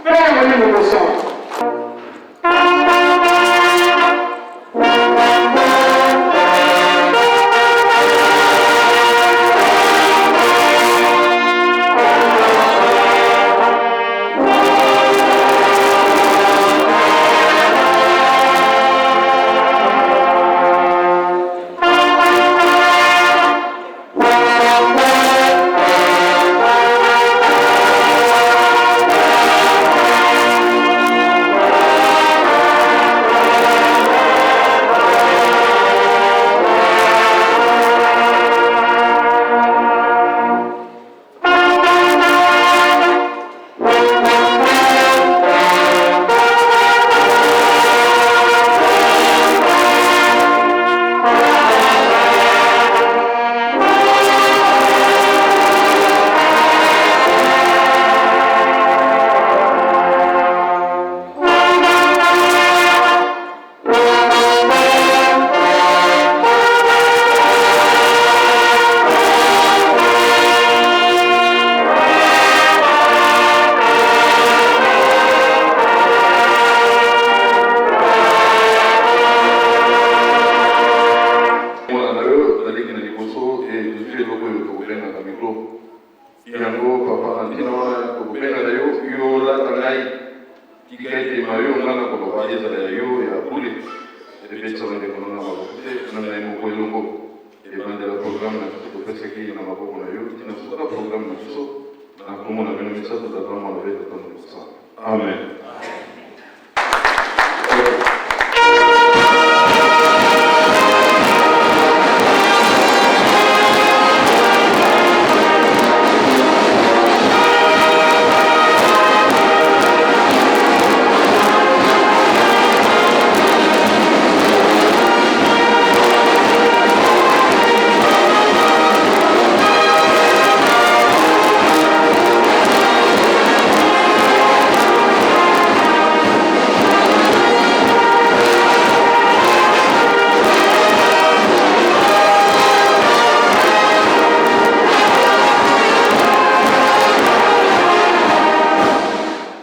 mpe ya Molimo Mosantu. Mwana na yo naleki na liboso e tozwi eloko oyo tokobengaka mikro yango papa na ntina wana tokobenga na yo yo olata ngai tika ete mayo ngai nakoloba ezala ya yo ya bule ebetisa bandeko na nga maboko te na ngai moko elongo ebandela programme na biso topesaki na maboko na yo ntina suka programme na biso na nkombo na bino misato tata mwana mpe tata molimo santu amen.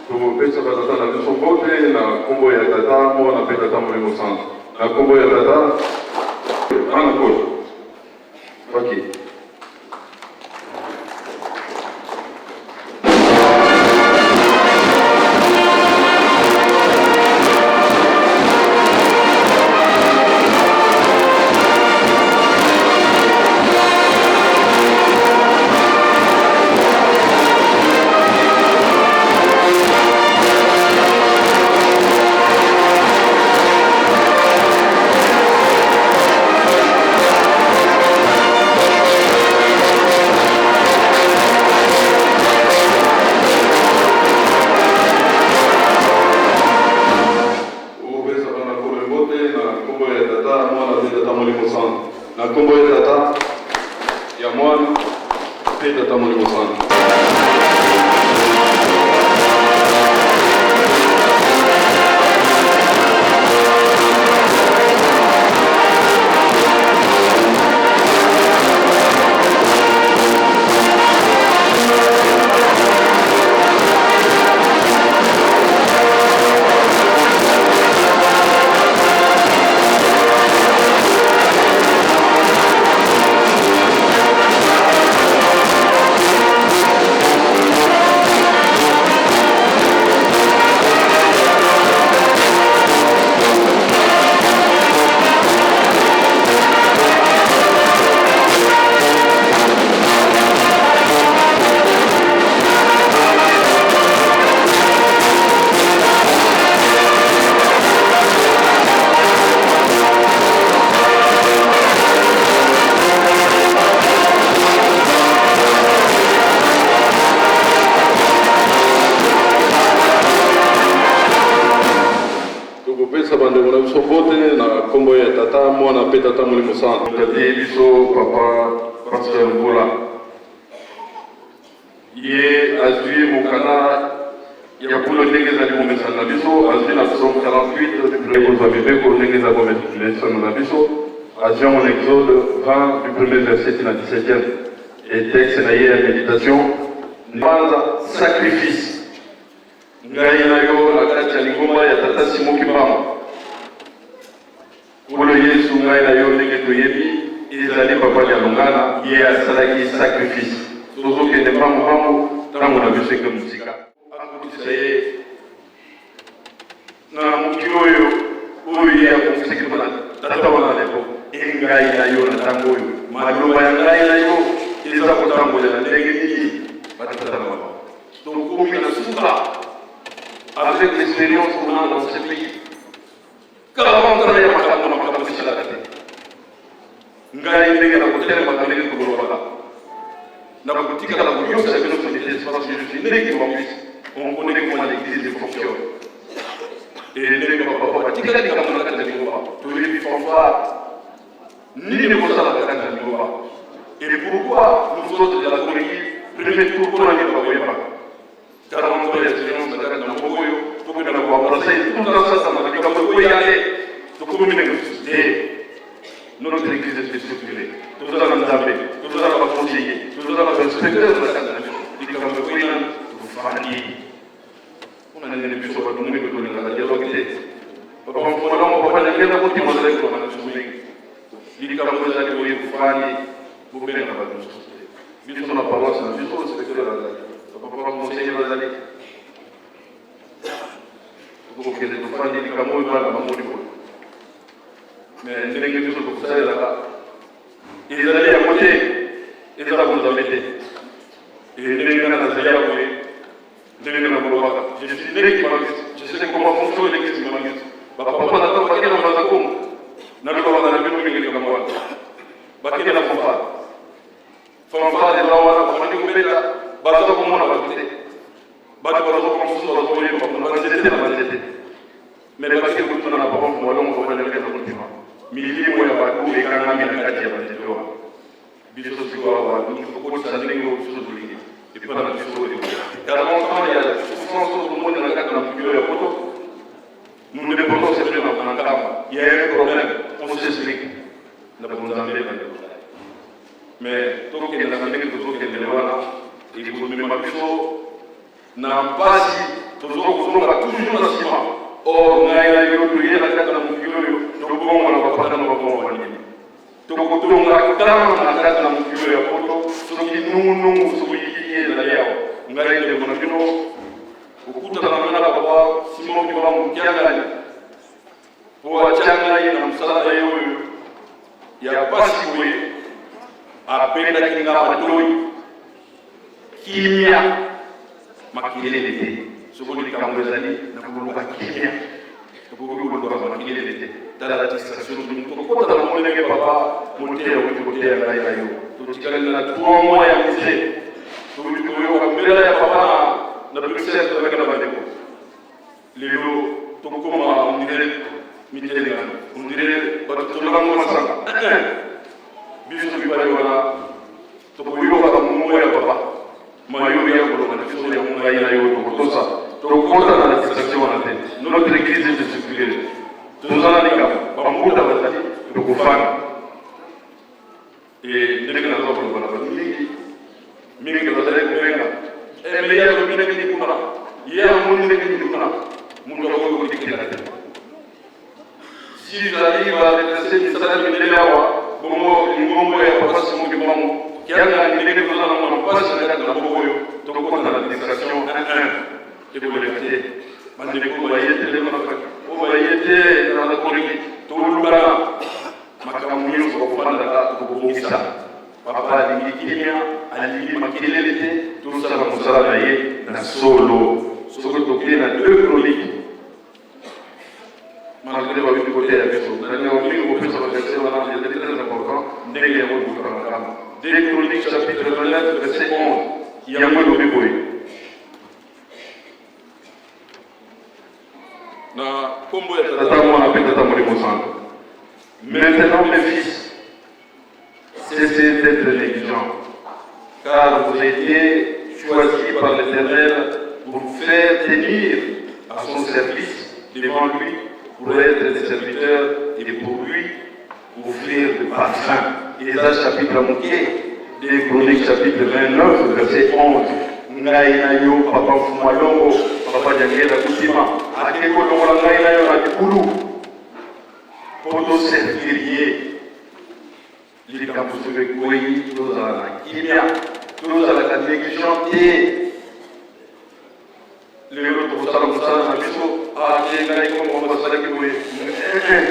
Tokopesa batata na biso mbote na nkombo ya Tata, Mwana mpe Tata Molimo Santu. Na nkombo ya Tata, bana Nkolo. Ok. Okopesa bana Nkolo mbote na nkombo ya Tata, Mwana mpe Tata Molimo Santu. Na nkombo ya Tata, ya Mwana mpe Tata Molimo Santu. Tokopesa bandeko na biso mbote na nkombo ya Tata, Mwana mpe Tata Molimo Santu. Tati biso Papa Pasteur Mvula, ye azwi mokanda Ya kulo ndenge ezali komesana na biso, azwi na Psaume 48 du premier kozwa mibeko ndenge eza komesana na biso, azwi yango na Exode 20 du premier verset ti na 17e et texte na ye ya méditation banza sacrifice ngai na yo na kati ya lingomba ya tata Simon Kimbangu. Nkolo Yesu, ngai na yo ndenge toyebi, ezali Papa Dialungana, ye asalaki sacrifice. Tozokende mbangu mbangu, tango na biso eke mosika. Akotisa ye na mokili oyo, oyo ye akomisaki mpo na tata wana na lepo. E ngai na yo na tango oyo, maloba ya ngai na yo eza kotambola na ndenge nini? Batata na mama, tokomi na suka avec l'expérience qu'on a dans ce pays. Kaka mwa ya makambo na makambo esilaka te. Ngai ndenge nakotelemaka ndenge tokolobaka, nakotikala koyosa bino soni te, parce que je suis né kimbanguiste. On connaît comment l'église fonctionne. Et ndenge bapapa batika likambo na kati ya lingomba, toyebi fanfare nini kosala na kati ya lingomba. Et pourquoi nous autres de la Corée, premier tour mpona nini bakoyebaka Tala moko ya experience na kati na moko oyo tokenda na koembrase tout le temps sasa na likambo ekweya te tokomi ndenge mosusu te. Notre église est structurée, toza na Nzambe, toza na baconseiller, toza na bainspecteur na kati na biso. Likambo ekweyi nanu tofandi mpona nini? Biso bato mingi tolingaka dialogue te. Papa Mfumalongo, papa Nyangenda kotima azalaki koloba na biso mingi, likambo ezali boye, kofandi bobenga bato mosusu te. Biso na paroisse na biso, inspecteur azali, papa conseiller bazali, tokokende tofandi likambo oyo bana bamoni boye, mais ndenge biso tokosalelaka ezali yango te, eza bonzambe te. Ndenge nga nazali ya boye, ndenge na kolobaka, je suis né kimbanguiste, je sais comment fonctionne l'église kimbanguiste. Bapapa na ntango bakenda Mbanza Kongo, nalobaka na bino mingi likambo wana, bakenda na fanfare, fanfare eza wana, babandi kobeta, baza komona bato te, bato bazoka mosusu bazokoyemba kuna banzete na banzete. Me bake kotuna na papa Mfumalongo, papa Ndenge na kondima, milimo ya bato ekangami na kati ya banzete wana. Biso sikoyo awa tokotisa ndenge oyo biso tolingi epa na biso oyo 40 ans ya souffrance oyo tomoni na kati na mokili ya poto. Nous dépendons simplement na nkamba, il y a un problème, on s'explique na bonzambe bandeko. Mais tokendaka ndenge tozokendele wana, ekomema biso na mpasi, tozokozonga toujours na nsima. Or ngai na yo toye na kati na mokili oyo tobongola bapata na babongo bandimi, tokotonga kama na kati na mokili oyo ya poto soki nungunungu soki yikiki ezali awa. Ngai ndeko na bino kokutana na papa Simon Kimbangu Kiangani mpo atya ngai na mosala na ye oyo ya pasi boye, abendaki nga matoi, kimia, makelele te. Soki likambo ezali na koluka kimia, tokoki koluka makelele te. Tala distraction tokota na ngo ndenge papa moteya okuti koteya ngai na yo, totikali na 3 mois ya musée, tokoki koyoka mbela ya papa na Bruxelles, tozalaki na bandeko. Lelo tokokoma on dirait mitelengano, on dirait bato tolokango masanga. Biso mibale wana tokoyokaka mongongo ya papa mayo ya koloba na biso yango, ngai na yo tokotosa, tokota na distraction wana te. Notre église est structurée, toza na likambo, bambuta bazali, tokofanda. E ndenge naza koloba na bato mingi mingi bazali kobenga eme, ye alobi ndenge nini kuna, ye amoni ndenge nini kuna, moto akoki kotikela te. Si j'arrive à retracer misala minene awa, bongo lingombo ya papa Simon Kimbangu Kiangani, ndenge toza na mwana mpasi na kati na mboka oyo, tokokota na distraction 1 ekoleka te. Bandeko baye te ndenge oyo baye te na koreki, tolukana makambo nyonso bakofandaka, tokobongisa. Papa alingi kimia, alingi makelele te, tosala mosala na ye na solo. Soki tokei na 2 Chroniques, malgré bawuti koteya biso, nalinga mingi kopesa baverset wana, ezali très important ndenge yango ekokaka makambo. 2 Chroniques chapitre 29 verset 11, yango elobi boye: na kombo ya Tata, Mwana mpe Tata Molimo Santo. Maintenant, mes fils, cessez d'être négligents, car vous avez été choisis par l'Éternel pour faire tenir devant lui pour être des serviteurs et pour lui offrir le parfum. Eza chapitre ya moke, 2 Chroniques chapitre 29 verset 11. Ngai na yo papa Mfumu Alongo, papa Diangenda Kutima ake kolongola ngai na yo na libulu mpo toservir ye. Likambo soki ekweyi, tozala na kimia, tozalaka negligent te. Lelo tokosala mosala na biso, ah te ngai komo bango basalaki boye, eh, eh.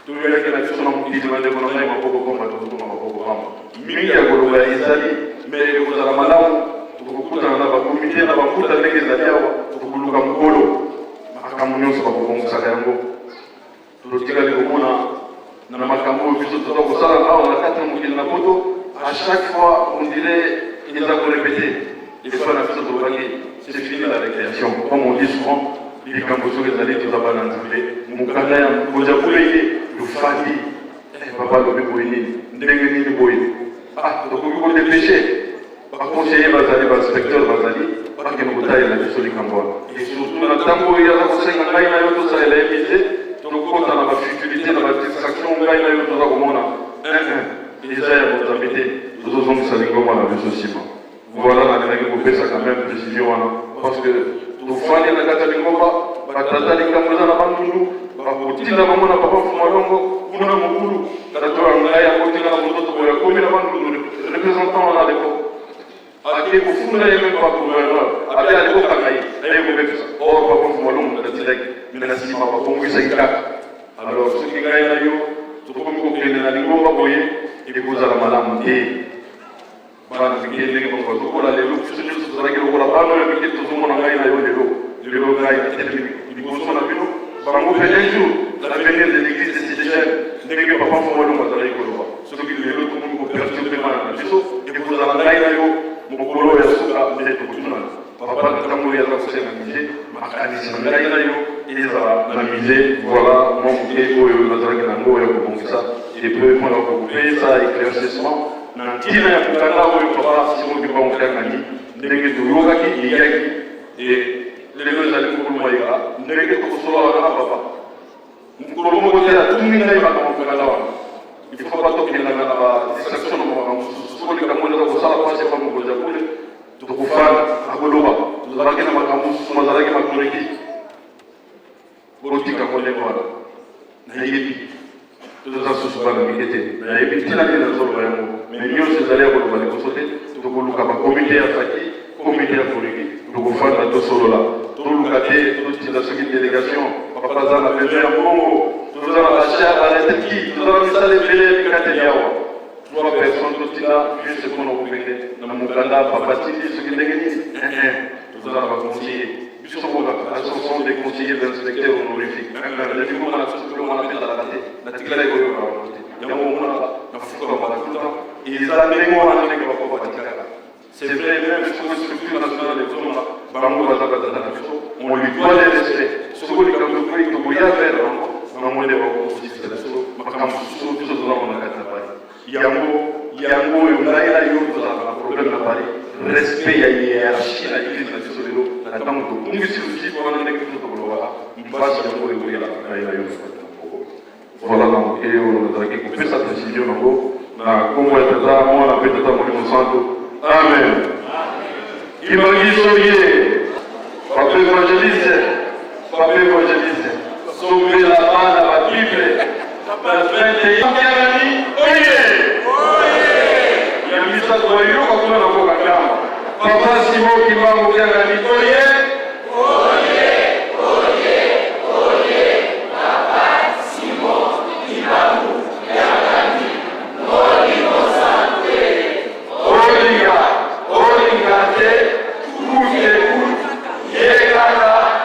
Toyaki na biso na mokili, bandeko na ngai, maboko pamba, tokokoma maboko pamba. Mingi ya koloba ezali, me ekozala malamu tokokutana na bakomite na bakuta ndenge ezali awa, tokoluka mokolo makambo nyonso bakobongisaka yango. Totikali komona na makambo oyo biso toza kosala awa na kati ya mokili na poto, à chaque fois on dirait eza korepete epa na biso. Tolobaki c'est fini la récréation, comme on dit souvent. Likambo soki ezali, toza bana Nzambe, mokanda ya mokonzi ya bule ye tofandi, papa alobi boye nini, ndenge nini boye, ah tokoki kodépêcher baconseiller bazali, bainspecteur bazali, bakende kotalela biso likambo wana. Et surtout na ntango oyo aza kosenga ngai na yo tosalela ye musée, tokokɔta na bafutilité, na badistraction. Ngai na yo toza komona eza ya bonzambe te, tozozongisa lingomba na biso nsima. Voilà, nalingaki kopesa quand même précision wana parce que tofandi na kati ya lingomba. Batata, likambo eza na Bandundu, bakotinda bango na papa Fumalongo kuna mokulu. Tata oyo ngai akotinga na mototo boye, akomi na Bandundu, représentant wana à l'époque ake kofunda ye même pa gouverneur abe alekokanga ye, aye kobebisa. Or papa Fumalongo moto atindaki, me na nsima babongisaki kaka. Alors soki ngai na yo tokomi kokende na lingomba boye, ekozala malamu te. Bana mike ndenge bango bazokola lelo, biso nyonso tozalaki lokola bana oyo mike tozomona ngai na yo lelo. Lelo ngai natelemi liboso na bino, bango mpe un jour l'avenir de l'église de cité jeune, ndenge papa Mfomolongo azalaki koloba. Soki lelo tokomi koperturber bana na biso, ekozala ngai na yo mokolo ya suka nde tokotunana. Papa, na ntango oyo aza kosenga musée, makanisi na ngai na yo ezala na musée. Voilà mwa moke oyo nazalaki na yango ya kobongisa et puis mpona kopesa éclaircissement na ntina ya mokanda oyo papa Simon Kimbangu Kiangani, ndenge toyokaki eyaki. E lelo ezali mokolo mayeka ndenge tokosololaka na papa. Mokolo moko te atuni ngai makambo mokanda wana. Il faut pas tokendaka na badistraction na makambo mosusu. Soko likambo eza kosala mpasi epa mokonzi ya kule, tokofanda, akoloba. Tozalaki na makambo mosusu mazalaki makoleki, botika ngo ndenge wana. Nayebi toza susu bana mike te, nayebi ntina nini nazoloba yango, me nyonso ezali ya koloba liboso te. Tokoluka bakomite ya faki, komite ya koleki, tokofanda, tosolola. Toluka te totinda soki délégation, papa aza na besoin ya mbongo. Toza na bachar baleteki, toza na misala ebele ya bikateli awa. Trois personnes totinda juste mpona kokende na mokanda papa tindi soki ndenge nini. Toza na baconseiller biso moko, ce sont des conseillers d'inspecteurs honorifiques. Nalingo na biso biloko wana mpe ezalaka te, natikalaki koyoka bango te. Yango omonaka nafukamaka tout le temps, eza ndenge wana ndenge bapapa batikaka. C'est vrai, même soki structure nationale ezonga, bango baza batata na biso, on lui doit le respect. Soki likambo ekoyi, tokoya vers bango, bango nde bakokosisisa biso makambo mosusu. Biso tozango na kati na Paris, yango yango oyo ngai na yo tozalaka na problème na Paris, respect ya hiérarchie na église na biso. Lelo na ntango tobungisi lusipo wana, ndenge biso tokolobaka mpasi, yango ekoyela ngai na yo na kati na moko. Voilà, na moke oyo nazalaki kopesa précision nango na nkombo ya Tata, Mwana mpe Tata Molimo Santo. Amen. Kimbangiso ye papa évangéliste, papa évangéliste, sombela bana babible na 21. Kiangani oye! Ya misato, bayoka kuna na mboka Nkamba, papa Simon Kimbangu Kiangani oye! Oye, oye, oye, Papa Simon Kimbangu Kiangani, Molimo Santu. Olinga olinga te, kute kute ye kaka.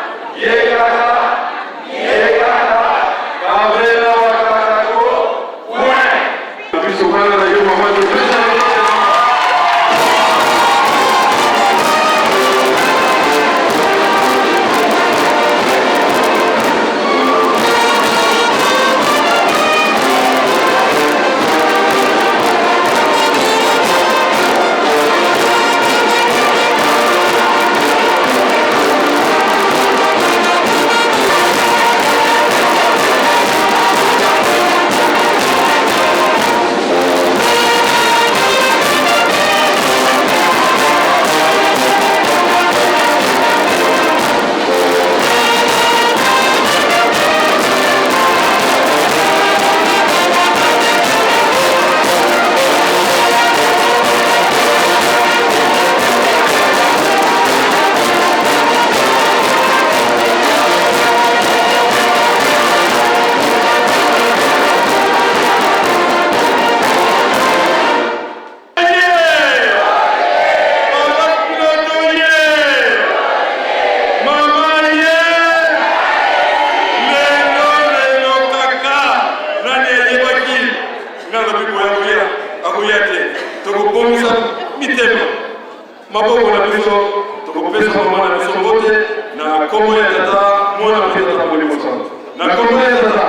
Maboko na biso tokopesa mama na biso mbote na nkombo ya Tata, Mwana mpe Tata Molimo Santu. Na nkombo ya Tata,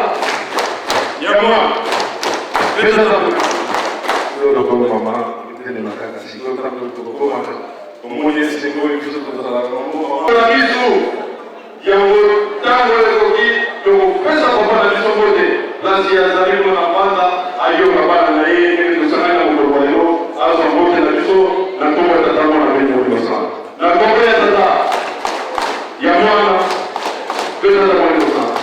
ya Mwana mpe Tata Molimo. Oyo mama etelema kaka sikoyo ntango tokokomaka omoni esengo oyo biso tozalaka nango na biso yango ntango ekoki tokopesa papa na biso mbote place azali mwana mbanza ayoka bana na ye ndenge tosangani na mokolo ya lelo azwa mbote na biso na nkombo ya Tata, Mwana mpe Molimo Santu. Na nkombo ya Tata, ya Mwana mpe Tata Molimo Santu.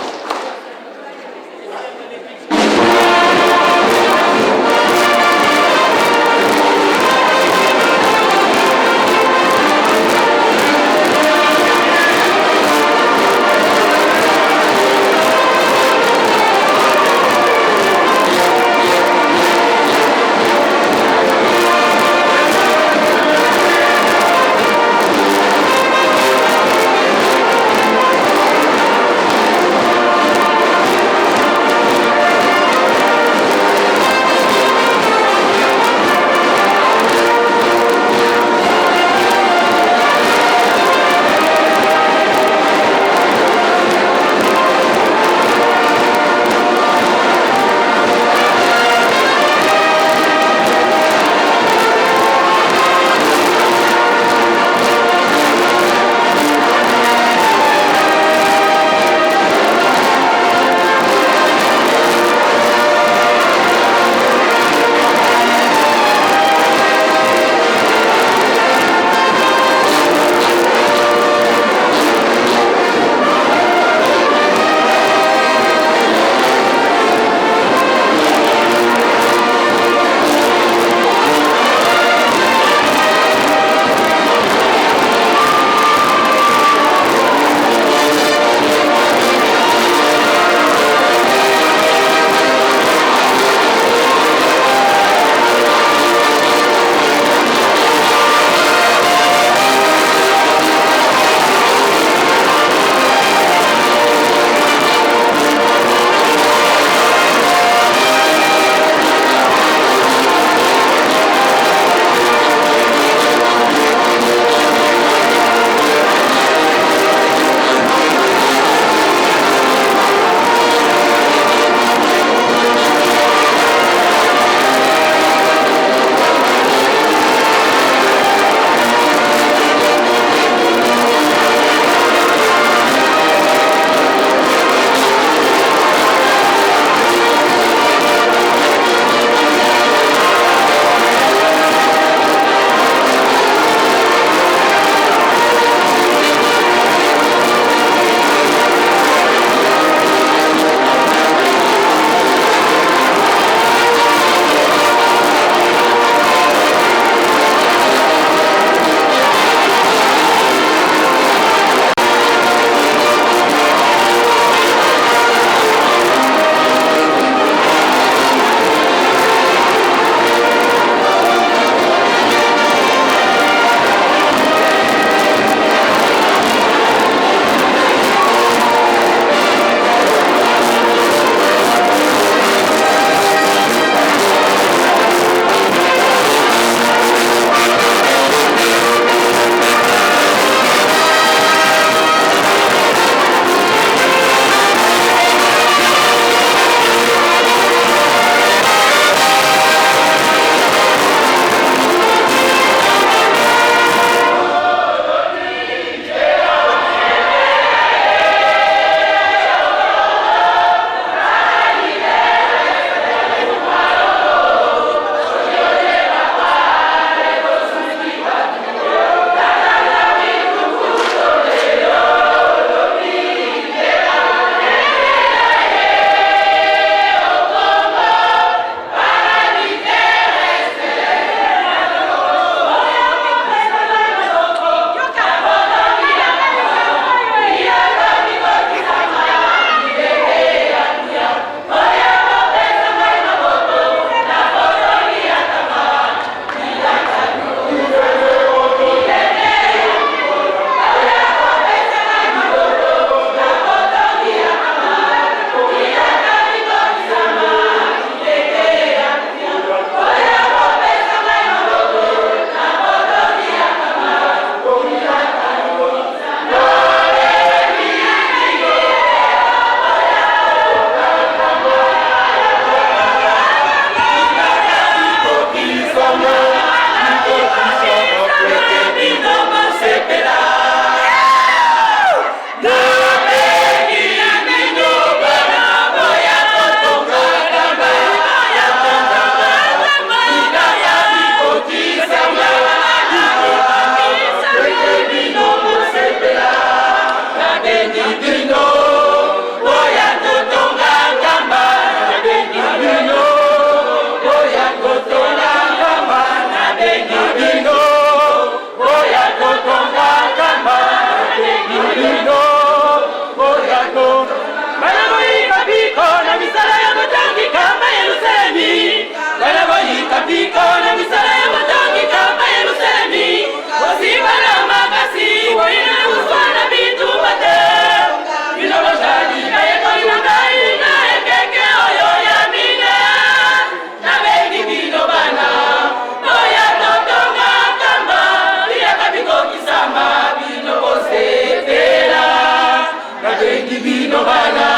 bino bana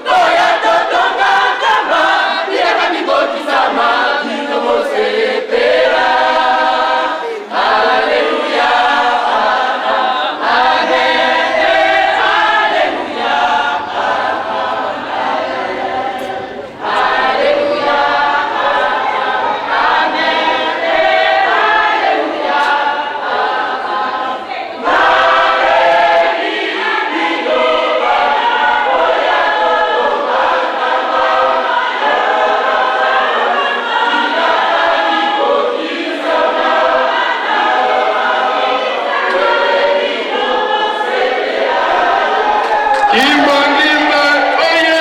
boya totonga nkamba bilaka bikotisama bino bosepela Alleluia amen Alleluia Alleluia amen Alleluia. Kimba Ngimba oye!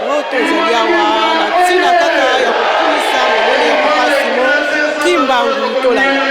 Moto ezali awa na ntina kaka ya kokumisa molele ya Papa Simon Kimbangu. Tolanda.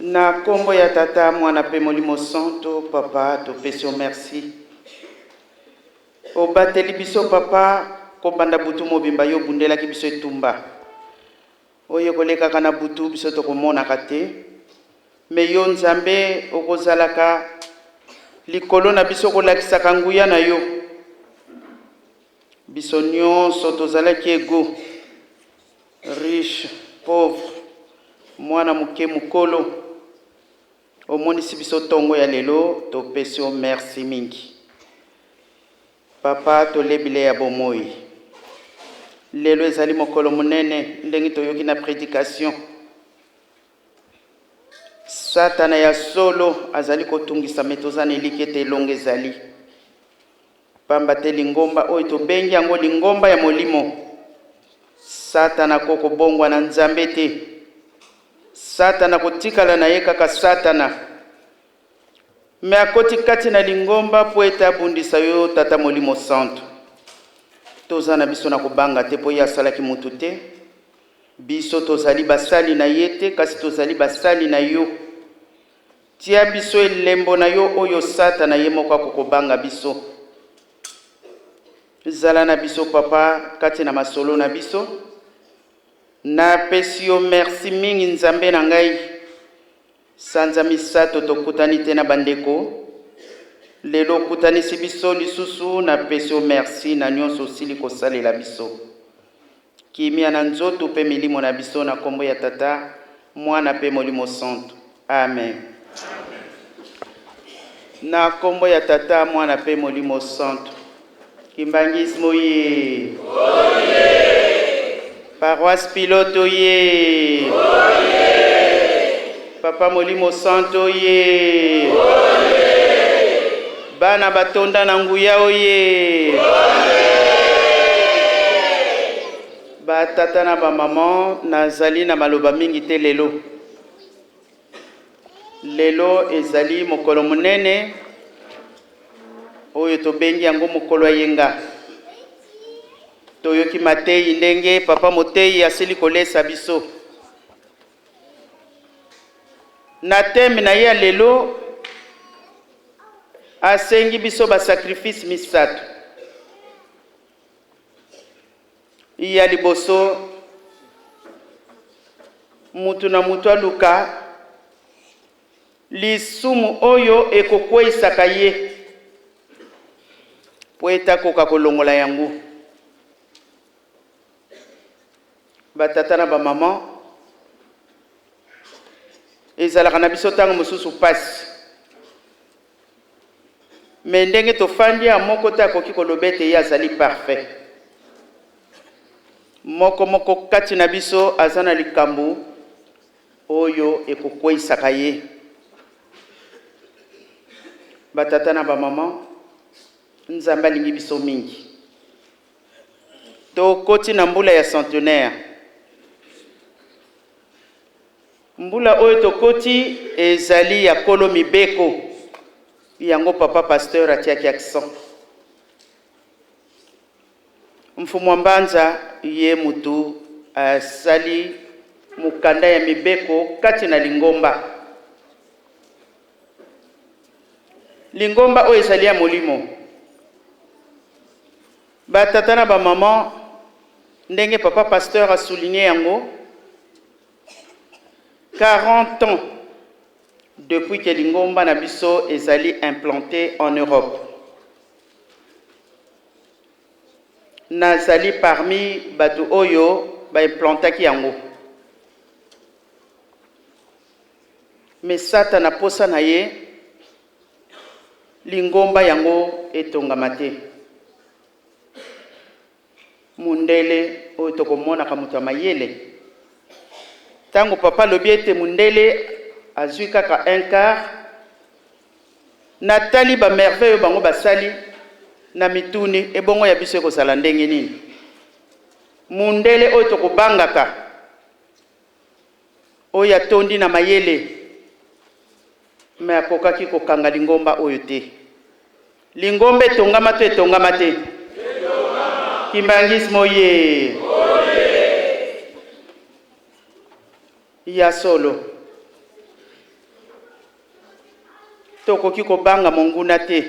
Na nkombo ya Tata, Mwana mpe Molimo Santo, Papa, topesi yo merci. Obateli biso Papa, kobanda butu mobimba yo obundelaki biso etumba. Oyo ekolekaka na butu biso tokomonaka te. Me yo Nzambe okozalaka likolo na biso kolakisaka nguya na yo. Biso nyonso tozalaki ego, riche, pauvre, mwana moke, mokolo. Omonisi biso tongo ya lelo, topesi yo merci mingi. Papa, tolebile ya bomoi. Lelo ezali mokolo monene ndenge toyoki na predication. Satana ya solo azali kotungisa me toza na elikya ete elonga ezali. Pamba te lingomba oyo tobengi yango lingomba ya molimo. Satana ako kobongwana Nzambe te. Satana akotikala na ye kaka Satana. Me akoti kati na lingomba mpo ete abundisa yo Tata Molimo Santu. Toza na biso na kobanga te mpo ye asalaki mutu te. Biso tozali basali na ye te, kasi tozali basali na yo. Tia biso elembo na yo oyo Satana ye moko akokobanga biso. Zala na biso Papa kati na masolo na biso. Napesi yo merci mingi Nzambe na ngai. Sanza misato tokutani te na bandeko. Lelo okutanisi biso lisusu, napesi yo merci na nionso osili kosalela biso. Kimia na nzoto pe milimo na biso na kombo ya Tata, Mwana pe Molimo Santu. Amen. Na kombo ya Tata, Mwana pe Molimo Santu. Kimbanguisme oye! Paroisse Pilote oye! Papa Molimo Santu oye! Bana batonda na nguya oye! Batata na bamama, nazali na maloba mingi te lelo. Lelo ezali mokolo monene oyo tobengi yango mokolo ya yenga. Toyoki mateyi ndenge papa moteyi asili kolesa biso. Na teme na ye ya lelo asengi biso basakrifise misato. Ya liboso, mutu na mutu aluka lisumu oyo ekokweisaka ye mpo ete akoka kolongola yango. Batata na bamama, ezalaka na biso ntango mosusu mpasi, me ndenge tofandi ya moko te akoki koloba ete ye azali parfait. Moko moko kati na biso aza na likambo oyo ekokweisaka ye. Batata na bamama, Nzambe alingi biso mingi. Tokoti na mbula ya centenaire. Mbula oyo tokoti ezali ya kolo mibeko, yango papa pasteur atiaki accent. Mfumu wa Mbanza ye mutu asali mokanda ya mibeko kati na lingomba. Lingomba oyo ezali ya molimo. Batata na bamama, ndenge papa pasteur asouligne yango, 40 ans depuis que lingomba na biso ezali implanté en Europe. Nazali parmi bato oyo baimplantaki yango. Me Satana posa na ye lingomba yango etongama te. Mundele oyo tokomonaka moto ya mayele, ntango papa alobi ete mundele azwi kaka un quart, natali ba merveille oyo bango basali na mituni, ebongo ya biso ekozala ndenge nini? Mundele oyo tokobangaka, oyo atondi na mayele, me akokaki kokanga lingomba oyo te. Lingomba etongama to etongama te? Kimbanguisme oye! Ya solo, tokoki kobanga monguna te.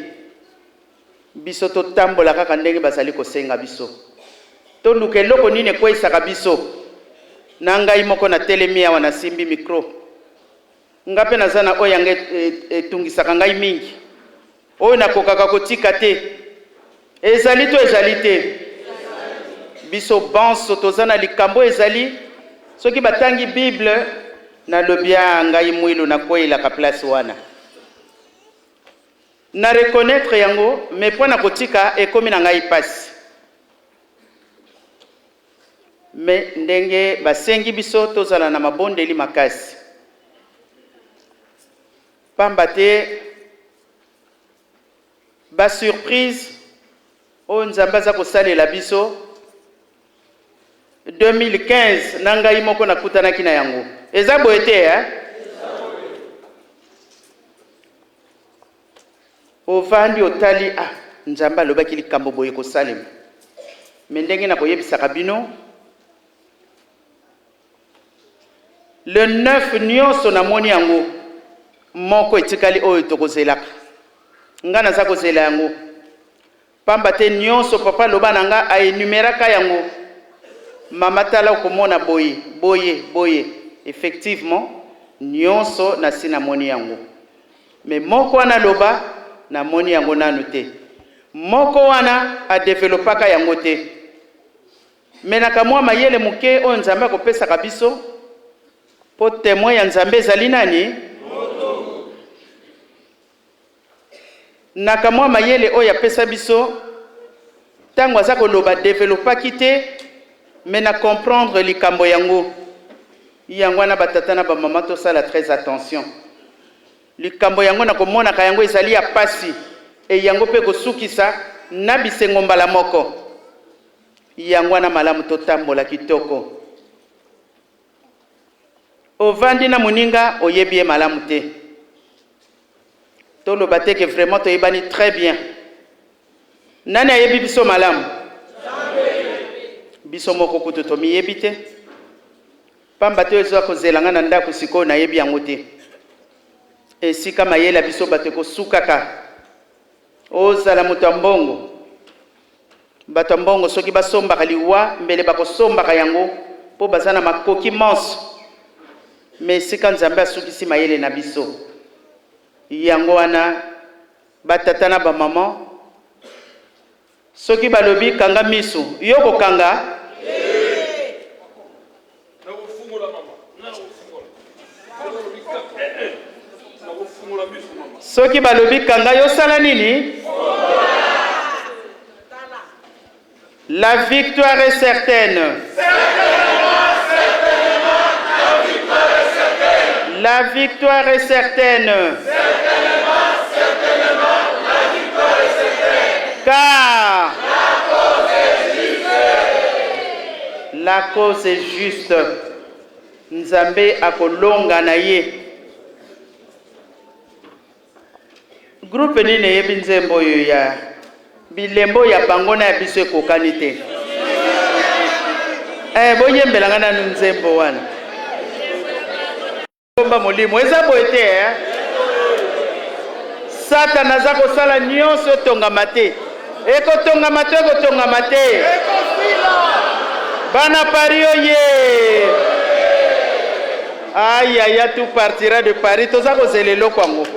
Biso totambola kaka ndenge bazali kosenga biso. Toluka eloko nini ekweisaka biso. Na ngai moko natelemi awa nasimbi micro, nga mpe naza na oyo yanga etungisaka ngai mingi, oyo nakokaka kotika te. Ezali to ezali te? Biso banso toza na likambo ezali, soki batangi Bible, nalobi a ngai mwilu nakweyelaka place wana. Na reconnaitre yango, mais mpo na kotika ekomi na ngai pasi. Mais ndenge basengi biso tozala na mabondeli makasi, pamba te ba surprise oyo Nzambe aza kosalela biso 2015 na ngai moko nakutanaki na yango. Eza boye te eh? Ovandi otali, ah, Nzambe alobaki likambo boye kosalema. Me ndenge nakoyebisaka bino, le 9 nyonso namoni yango, moko etikali oyo tokozelaka. Nga naza kozela yango pamba te nyonso papa aloba na nga aenumeraka yango. Mama tala okomona boye boye boye, effectivement nyonso nasi namoni yango. Mais moko wana aloba namoni yango nanu te. Moko wana adevelopaka yango te. Me na kamwa mayele moke oyo Nzambe akopesaka biso, po temoin ya Nzambe ezali nani? Na kamwa mayele oyo apesa biso, ntango aza koloba developaki te, me na comprendre likambo yango. Yango wana batata na bamama tosala très attention. Likambo yango na komonaka yango ezali ya pasi, e yango mpe kosukisa na bisengo mbala moko. Yango wana malamu totambola kitoko. Ovandi na moninga oyebi ye malamu te. Toloba te que vraiment toyebani très bien. Nani ayebi biso malamu? Biso moko kutu tomiyebi te. Pamba te oyo ezoya kozela nga na ndako sikoyo nayebi yango te. Esika mayele ya biso bato ekosukaka. Ozala moto ya mbongo. Bato ya mbongo soki basombaka liwa mbele bakosombaka yango mpo baza na makoki manso. Mais esika Nzambe asukisi mayele na biso yango wana ba tata na ba maman soki balobi kanga misu yo okokanga? Soki balobi kanga yo sala nini? La victoire est certaine. La victoire est certaine. Car la cause est juste. Nzambe akolonga na ye. Groupe nini eyebi nzembo oyo ya bilembo ya bango na ya biso ekokani te? Eh, boyembela nga nanu nzembo wana. Bomba molimo eza boye te eh? Satana aza kosala nyonso etongama te. Ekotongama to ekotongama te? Bana Paris oye! Ayaya, tout partira de Paris. Toza kozela eloko yango.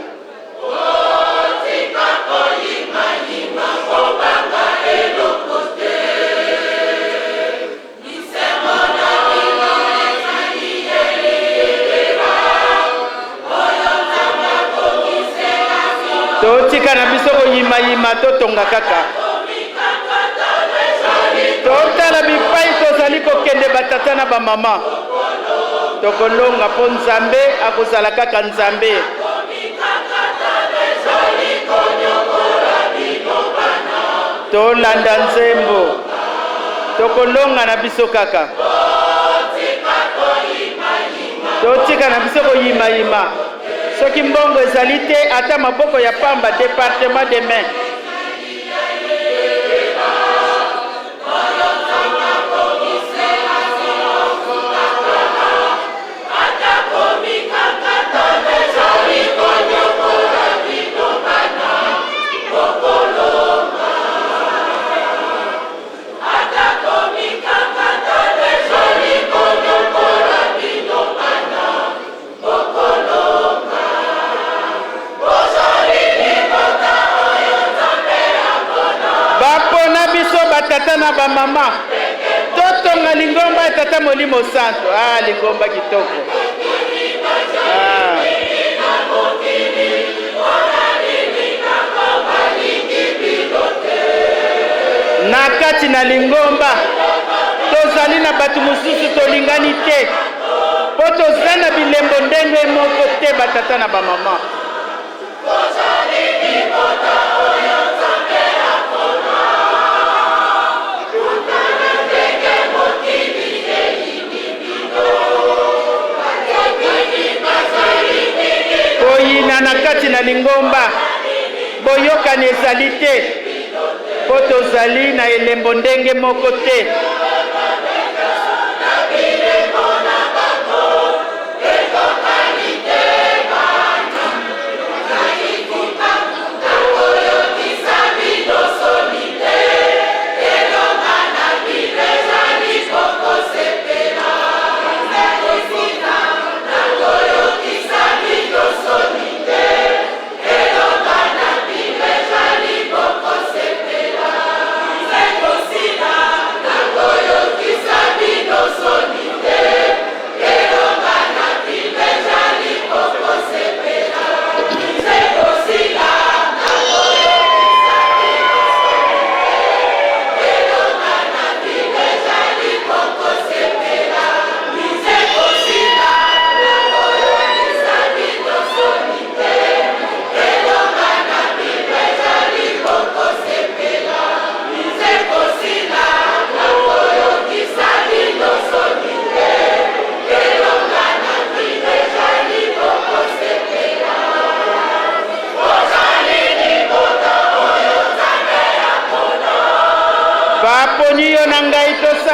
Totika na biso koyimayima, totonga kaka. Totala bipai tozali kokende, batata na bamama. Tokolonga mpo Nzambe akozala kaka Nzambe. Tolanda nzembo, tokolonga na biso kaka. Totika na biso koyimayima. Soki mbongo ezali te, ata maboko ya pamba, departement de main. Bapona biso batata na bamama totonga lingomba ya Tata Molimo Santo. Ah, lingomba kitoko. Ah. Na kati na lingomba tozali na bato mosusu tolingani te mpo toza na bilembo ndenge moko te, batata na bamama. Koyina na kati na lingomba, boyokani ezali te mpo tozali na elembo ndenge moko te.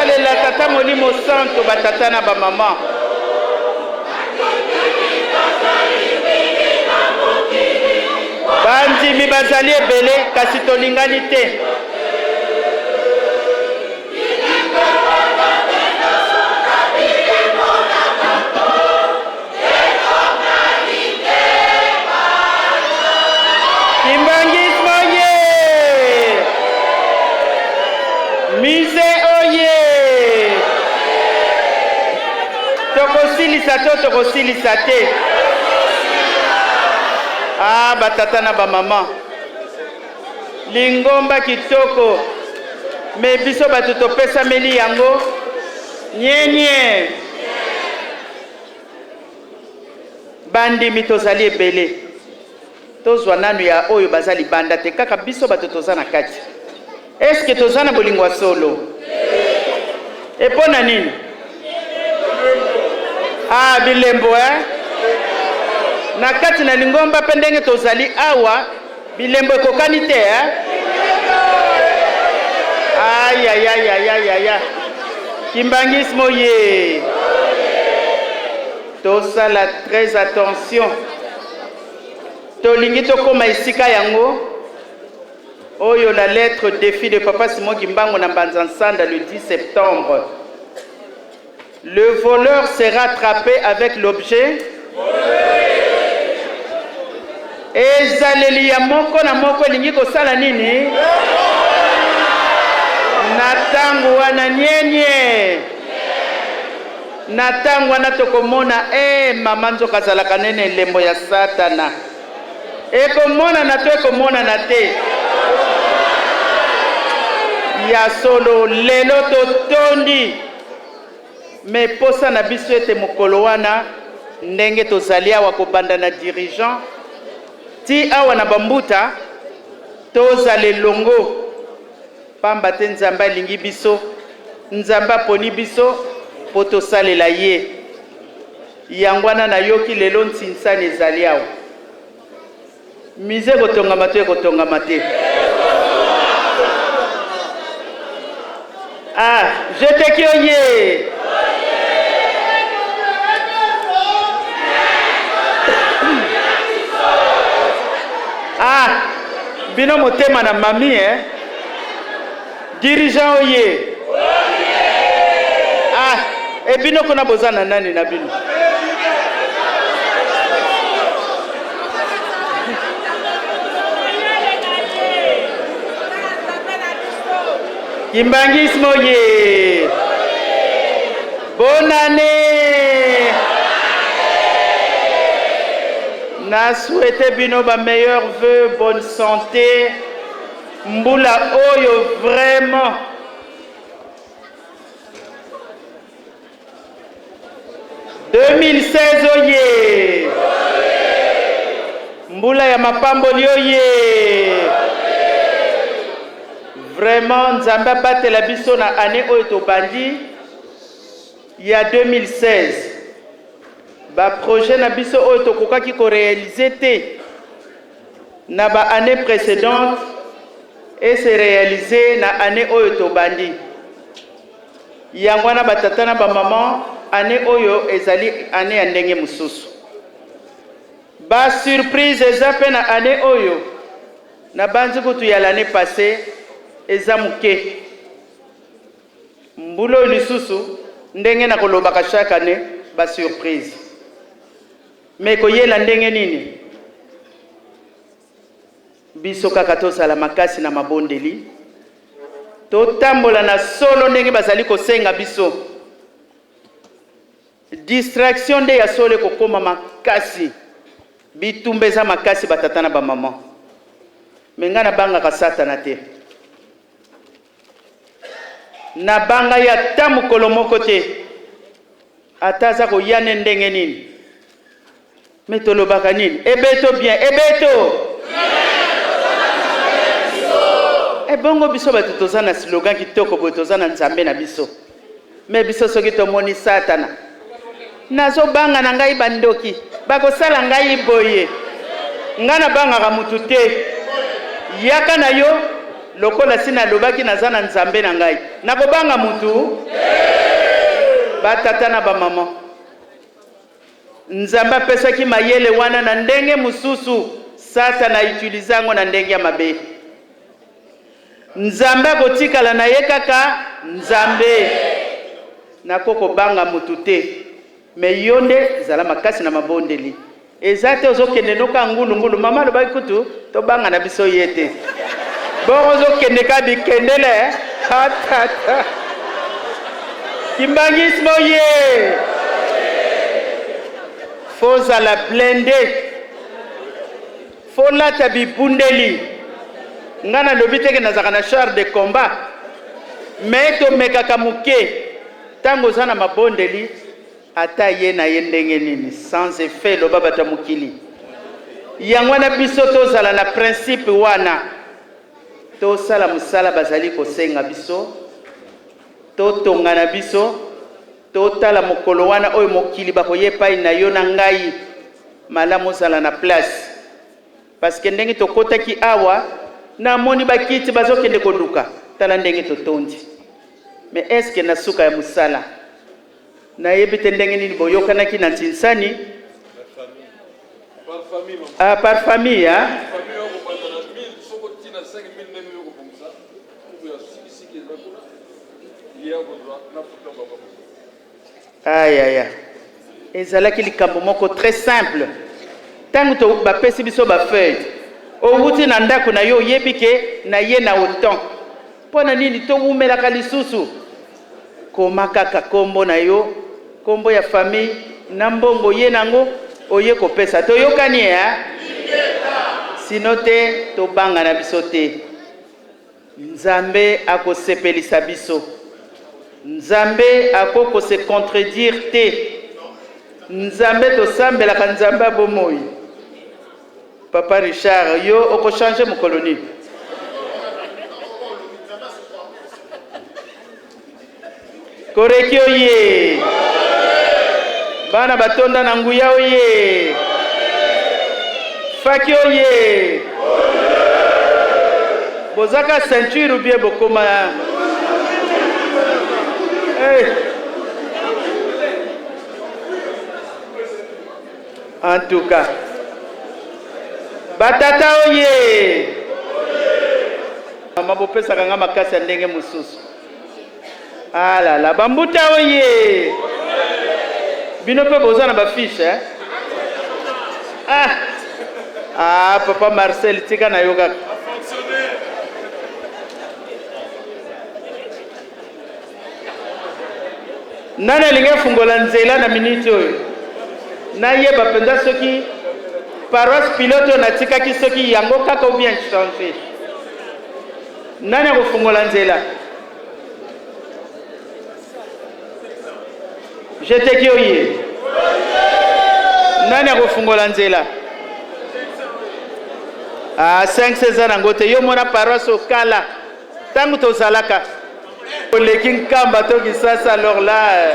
Tosalela Tata Molimo Santo, batata na bamama. Bandimi bazali ebele, kasi tolingani te. Kimbanguisme oye! Musée oye! Tokosilisa to tokosilisa te? Ah, batata na bamama, lingomba kitoko, me biso bato topesameli yango nyenye. Bandimi tozali ebele, tozwa nanu ya oyo baza libanda te, kaka biso bato toza na kati. Eske toza na bolingo ya solo? E mpo na nini? Ah, bilembo eh? Na kati na lingomba mpe ndenge tozali awa, bilembo ekokani te eh? Ayayayayayaya, kimbangisme oye! Tosala très attention, tolingi tokoma esika yango oyo. La lettre défi de Papa Simon Kimbangu na Mbanza Nsanda le 10 septembre: le voleur sera attrapé avec l'objet. Ezaleli ya moko na moko elingi kosala nini na ntango wana? Nyenye na ntango wana tokomona e mama nzoka azalaka nene elembo ya Satana. Ekomonana to ekomonana te? Ya solo, lelo totondi, me posa na biso ete mokolo wana, ndenge tozali awa, kobanda na dirigeant ti awa na bambuta, tozala elongo, pamba te Nzambe alingi biso, Nzambe aponi biso mpo tosalela ye. Yango wana nayoki lelo nsinsani ezali awa. Musée ekotongama to ekotongama te? Ah, jeteki oye! Ah, bino motema na mami eh? Dirigeant oye! Ah, e bino kuna boza na nani na bino? Kimbanguisme oye! Bonne année! Na souhaite bino ba meilleurs vœux, bonne santé. Mbula oyo vraiment 2016 oye! Mbula ya mapamboli oye! Vraiment Nzambe abatela biso na année oyo tobandi ya 2016. Ba projet na biso oyo tokokaki korealize te na ba année précédente e se réaliser na année oyo tobandi. Yango wana, batata na bamama, année oyo ezali année ya ndenge mosusu. Ba surprise eza mpe na année oyo. Nabanzi kutu ya l'année passée eza moke. Mbula oyo lisusu, ndenge nakolobaka chaque année, ba surprise. Me koyela ndenge nini? Biso kaka tozala makasi na mabondeli, totambola na solo ndenge bazali kosenga biso. Distraction nde ya solo ekokoma makasi, bitumba eza makasi, batata na bamama. Me ngai nabangaka Satana te, nabanga ye ata mokolo moko te, ata aza koya ne ndenge nini. Me tolobaka nini? Ebeto bien, ebeto ebongo. Biso bato toza na slogan kitoko boye, toza na Nzambe na biso. Me biso soki tomoni Satana, nazobanga na ngai, bandoki bakosala ngai boye. Ngai nabangaka mutu te. Yaka na yo. Lokola si nalobaki naza na Nzambe na ngai, nakobanga mutu? Ba tata na ba maman, Nzambe apesaki mayele wana na ndenge mosusu, Satana a utiliser yango na ndenge ya mabe. Nzambe akotikala na ye kaka Nzambe. Nako kobanga mutu te. Mais yo nde zala makasi na mabondeli. Eza te ozo kende no ka ngulu ngulu. Mama alobaki kutu tobanga na biso ye te. Bongo ozo kende ka bikendele. Ha tata. Kimbanguisme oye. Faut zala blinde. Faut lata bibundeli. Nga nalobi te ke nazalaka na char de combat. Mais tomekaka moke. Tango oza na mabondeli ata ye na ye ndenge nini sans effet loba bato ya mokili. Yango wana biso tozala na principe wana, tosala mosala bazali kosenga biso, totonga na biso, totala mokolo wana oyo mokili bakoya epai na yo na ngai, malamu ozala na place. Parce que ndenge tokotaki awa namoni bakiti bazokende koluka, tala ndenge totondi. Mais est ce que na suka ya musala nayebi te ndenge nini boyokanaki na Ntinsani? Ah, par famille hein? Ayaya, ezalaki likambo moko très simple. Ntango to bapesi biso ba feuille, owuti na ndako na yo oyebi ke na ye na autant. Mpo na nini towumelaka lisusu? Koma kaka kombo na yo, kombo ya famille na mbongo oye nango oye kopesa. Toyokani hein? Sinon te tobanga na biso te. Nzambe akosepelisa biso. Nzambe ako ko se contredire te. Nzambe tosambelaka Nzambe ya bomoi. Papa Richard, yo oko changer mokolo nini? Koreki oye! Bana batonda na nguya oye! Faki oye! Bozaka ceinture ou bien bokoma? Hey. En tout cas, batata oye! Mama bopesaka nga makasi ya ndenge mosusu. Ah la la, bambuta oye! Bino pe boza na ba fiche eh? Ah! Ah, papa Marcel tika na yo kaka. Nani alingi afungola nzela na minute oyo? Nayeba mpenza soki paroisse pilote oyo natikaki soki yango kaka ou bien changer. Nani akofungola nzela? Jeteki oye. Nani akofungola nzela? Ah, 5 eza nango te. Yo mona paroisse okala. Tango tozalaka oleki Nkamba to Kisasa alors là euh,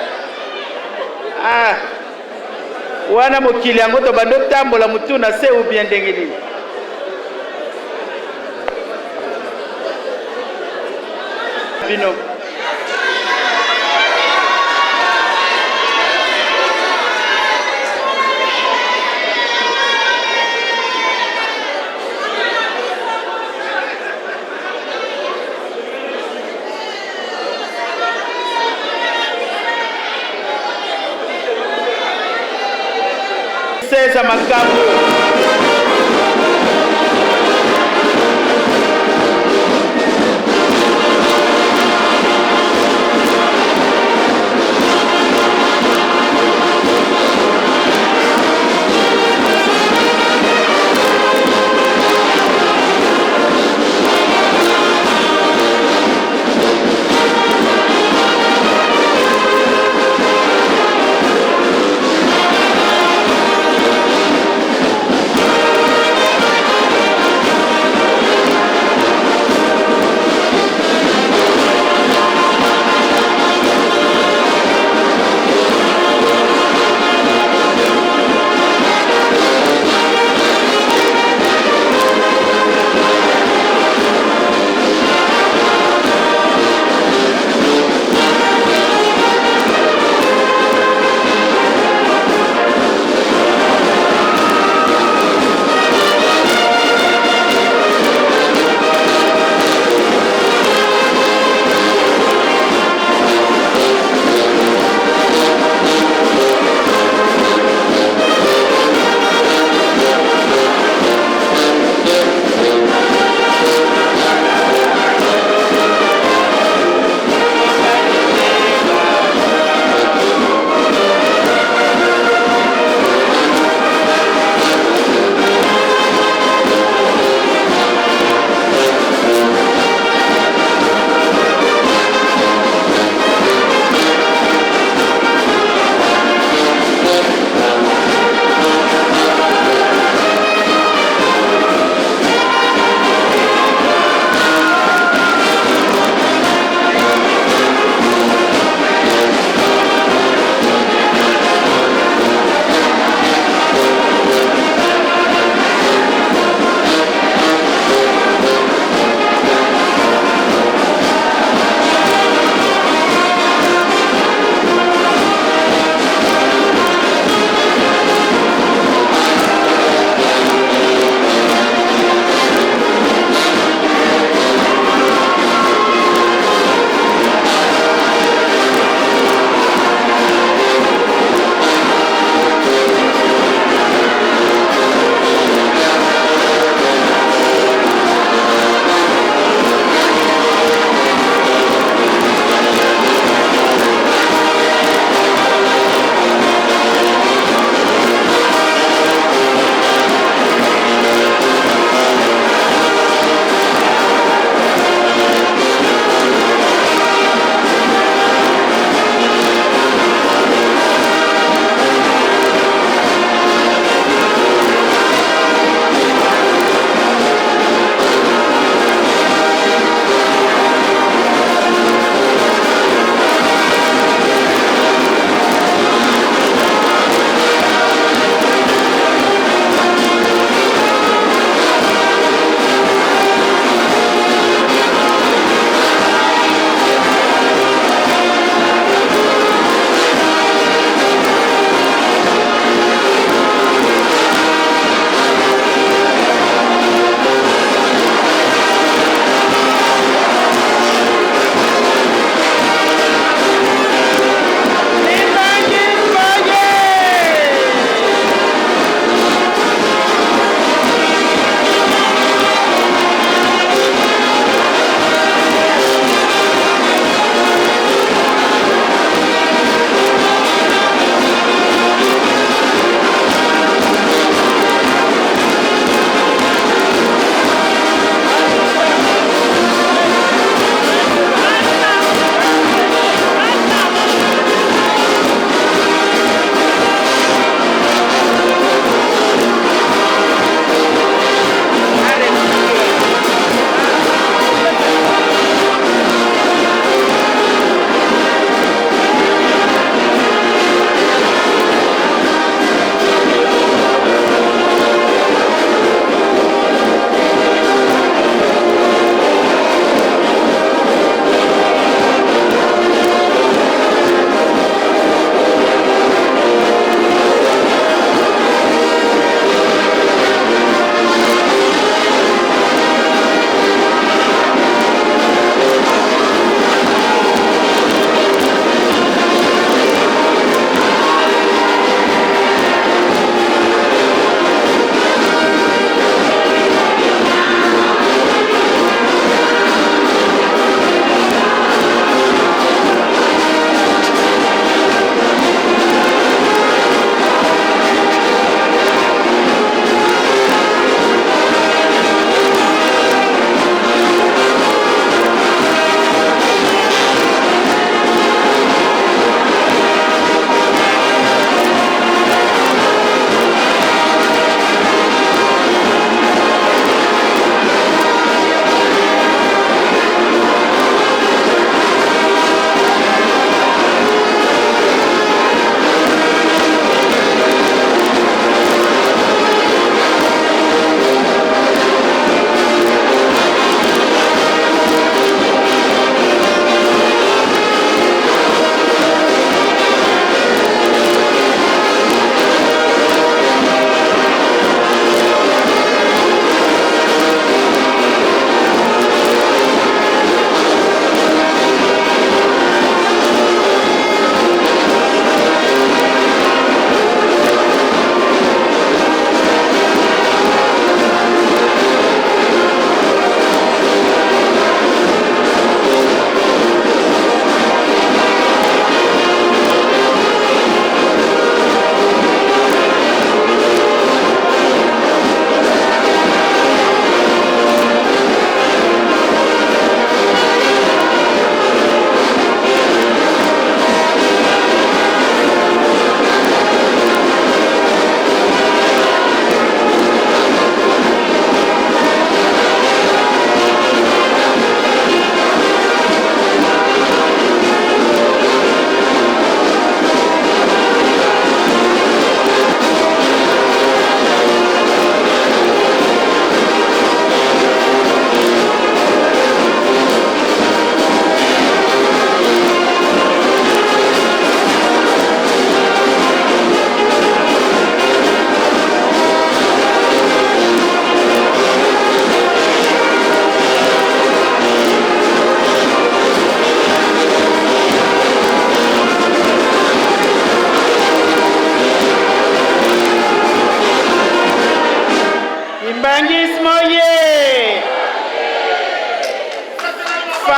ah wana mokili yango tobandi otambola motu na se ou bien ndenge nini? Bino Cesar Makambo.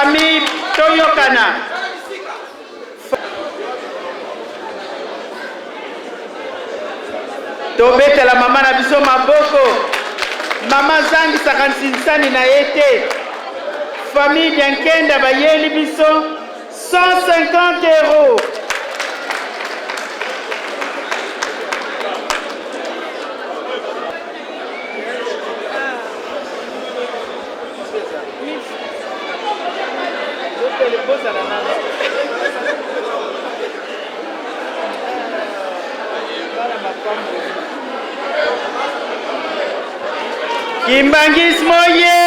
Famille toyokana. Tobetela mama na biso maboko. Mama azangisaka nsinsani na ye te. Famille Diankenda bayeli biso 150 euros. Kimbanguisme ye!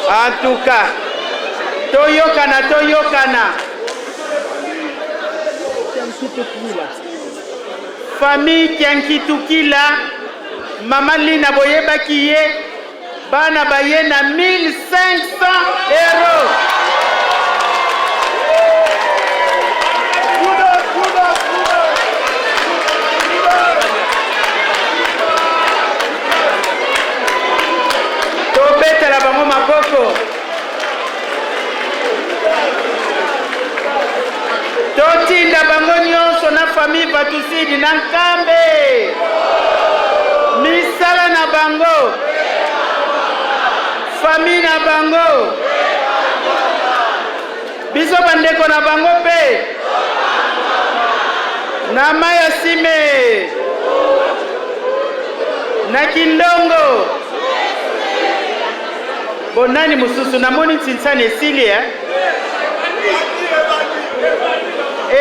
En tout cas, toyokana toyokana. Famille Kiankitukila, Mama Lina boyebaki ye, bana baye na 1500 euros. Tobetela bango maboko. Totinda bango nyonso na famille Batusidi na Nkambe. Misala na bango, famille na bango, biso bandeko na bango mpe na mai ya sime na Kindongo. Bonani mosusu namoni nsinsani esili eh?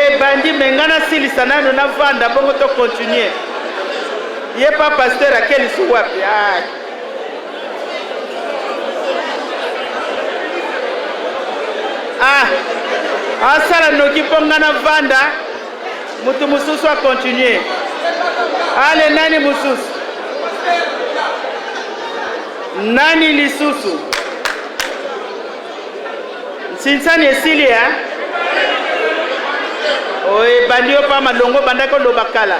Ebandi me ngai nasilisa nano navanda bongo to continue. Ye pa pasteur ake lisu wapi? Ah. Ah, asala noki mpo ngai navanda, moto mosusu akontinue. Ale nani mosusu? Nani lisusu? Nsinsani esili eh? Oye bandi yo pa malongo banda ko loba kala.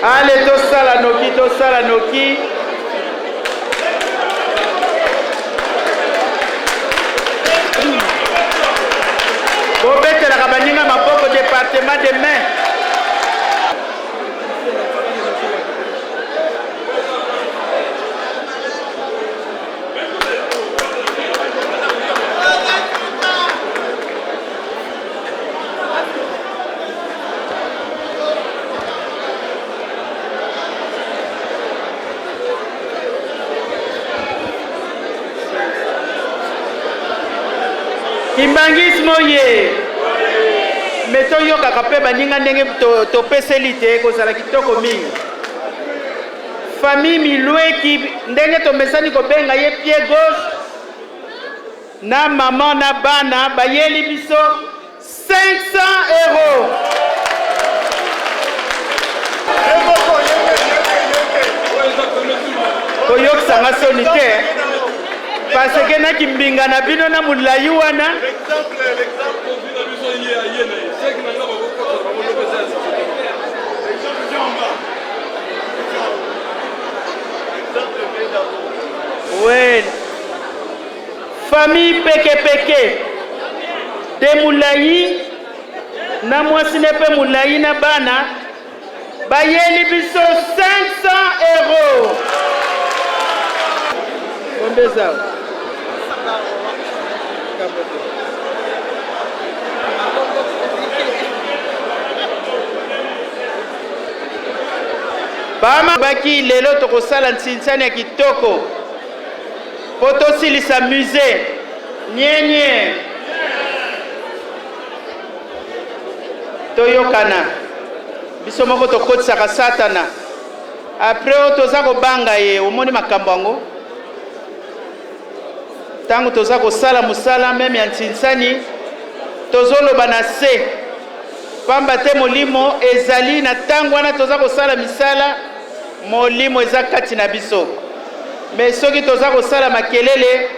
Ale tosala noki tosala noki. Bobetelaka baninga maboko departement de main. Kimbanguisme oye! Me toyokaka mpe baninga ndenge topeseli te ekozala kitoko mingi. Famille Milweki ndenge tomesani kobenga ye pied gauche na maman na bana bayeli biso 500 euros. Koyokisa nga soni te parce que na kimbinga na bino na molayi wana we Famille peke peke de mulayi na mwasi ne pe mulayi na bana bayeli biso 500 euros. Combien ça? Bama baki lelo tokosala nsinsani ya kitoko. Po tosilisa musee nie nie. Toyokana biso moko tokotisaka satana après oyo toza kobanga ye omoni makambo yango ntango toza kosala mosala meme ya nsinsani tozoloba na se pamba te molimo ezali na ntango wana toza kosala misala Molimo eza kati na biso mais soki toza kosala makelele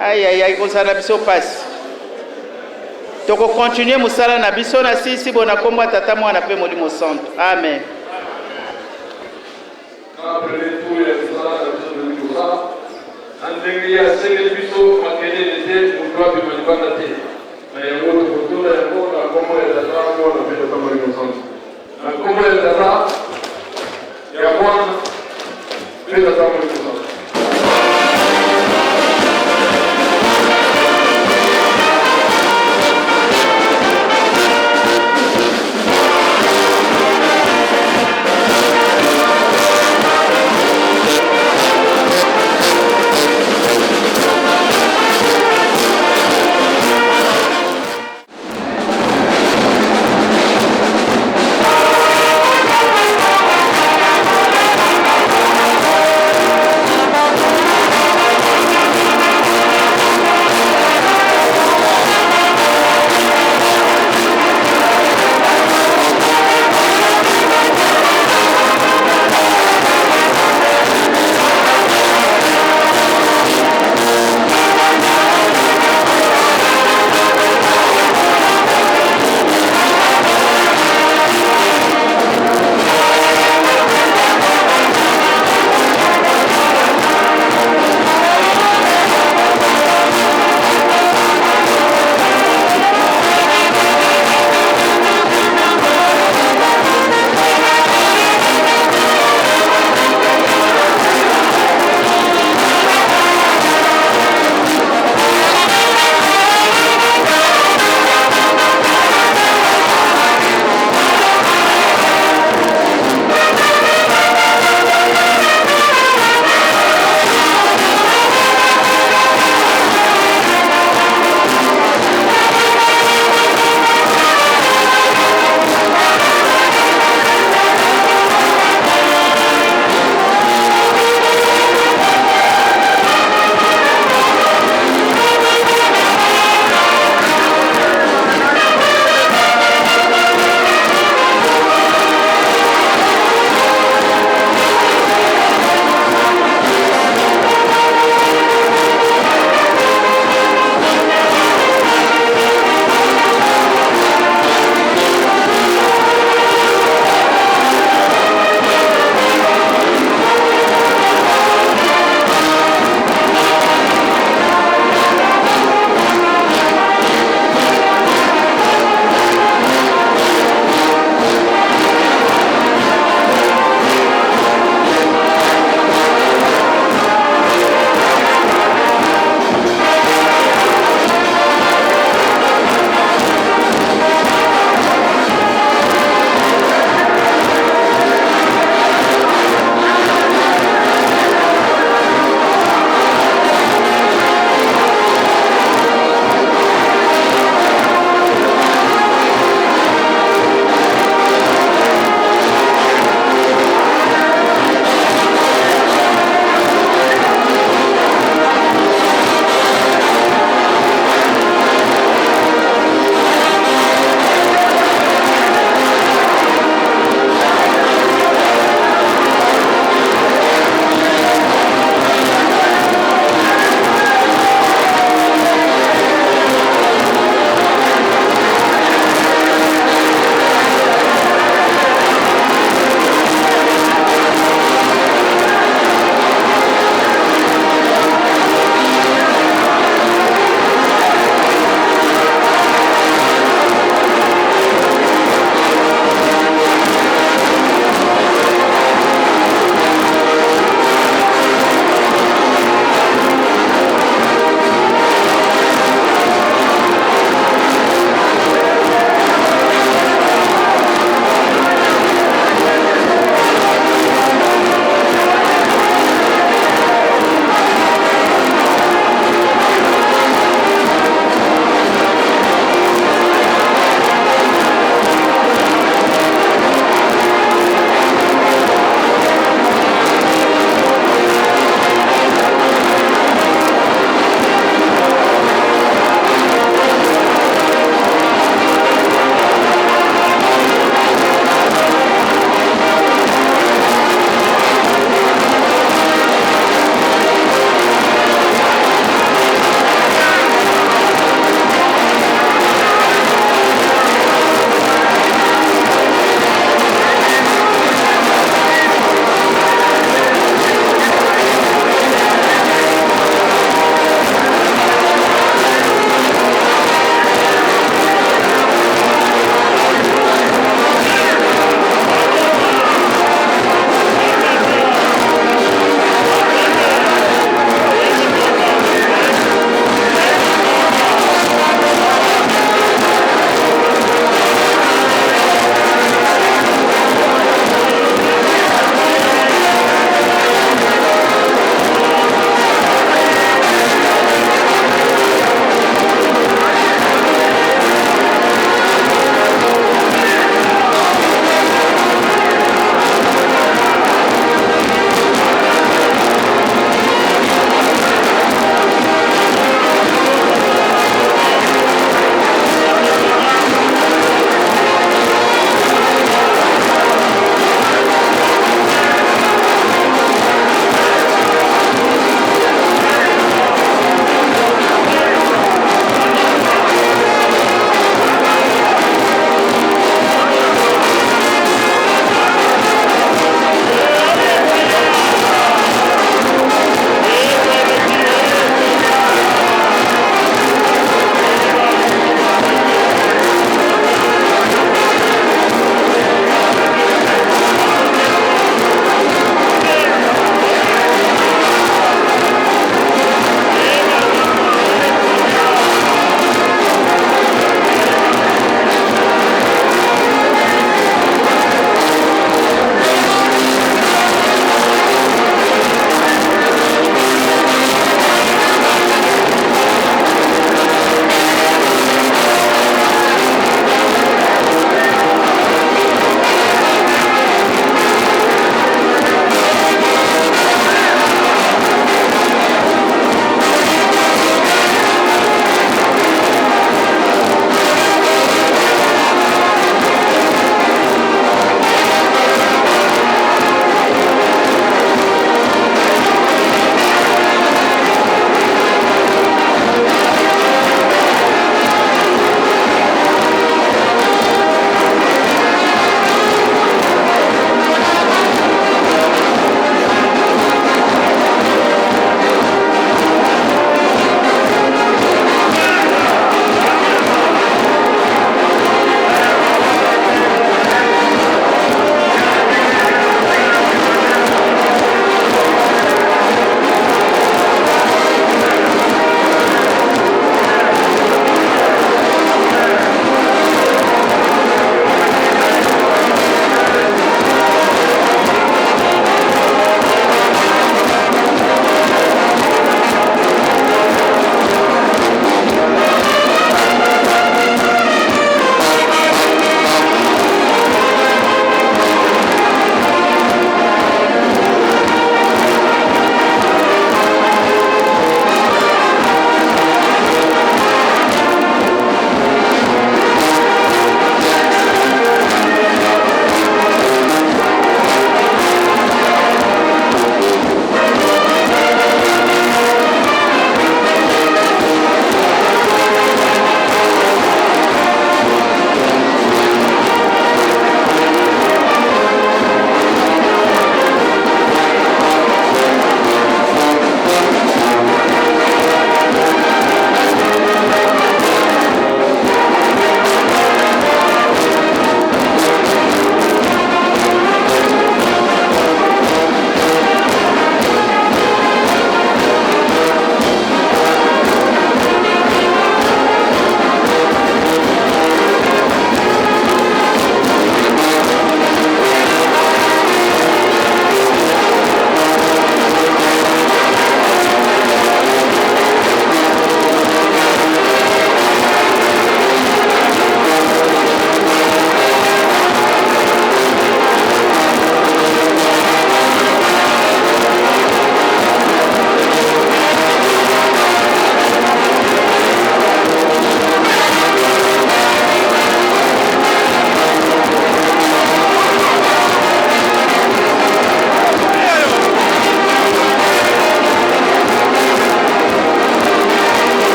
Ayaya, ekozala na biso mpasi. Tokokontinue mosala na biso na sisi bo na nkombo ya Tata, Mwana mpe Molimo Santu. Amen. Na premier tour ya misala na biso tolingi kosala na ndenge ye asengeli biso makelele te, moto abima libanda te. Na yango tokotuna yango na nkombo ya Tata, Mwana mpe Tata Molimo Santu. Na nkombo ya Tata, ya Mwana mpe Tata Molimo Santu.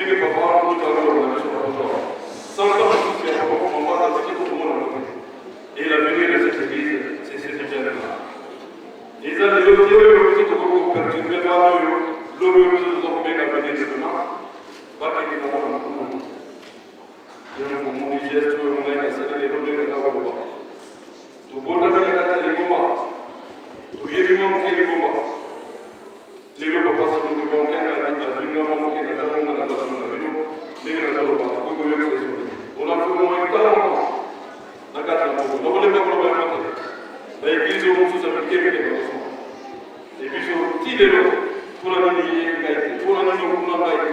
Ndenge papa wana kutu azoloba na biso na poto awa. Sanza mosusu ya papa mama wana azalaki kokomona yango te. Et l'avenir de cette église, c'est cette jeune-là. Eza lelo te oyo biso tokoki koperturbe bana oyo lobi oyo biso toza kobenga avenir de demain bakende bango na mokulu. Yango bomoni geste oyo ngai nasali lelo ndenge naza koloba. Tobotami na kati ya lingomba, toyebi mwa moke lingomba. Lelo papa Simon Kimbangu Kiangani azwi nga mwa moke na tango nga naza sima na bino ndenge naza loba nakoki koyokisa ye soni te. On a fait au moins 40 ans na kati na moko nakolemba koloba yango te. Ba eglise oyo mosusu ya mike mike bakosoma e biso ti lelo mpona nini ye ngai te mpona nini okuna ngai te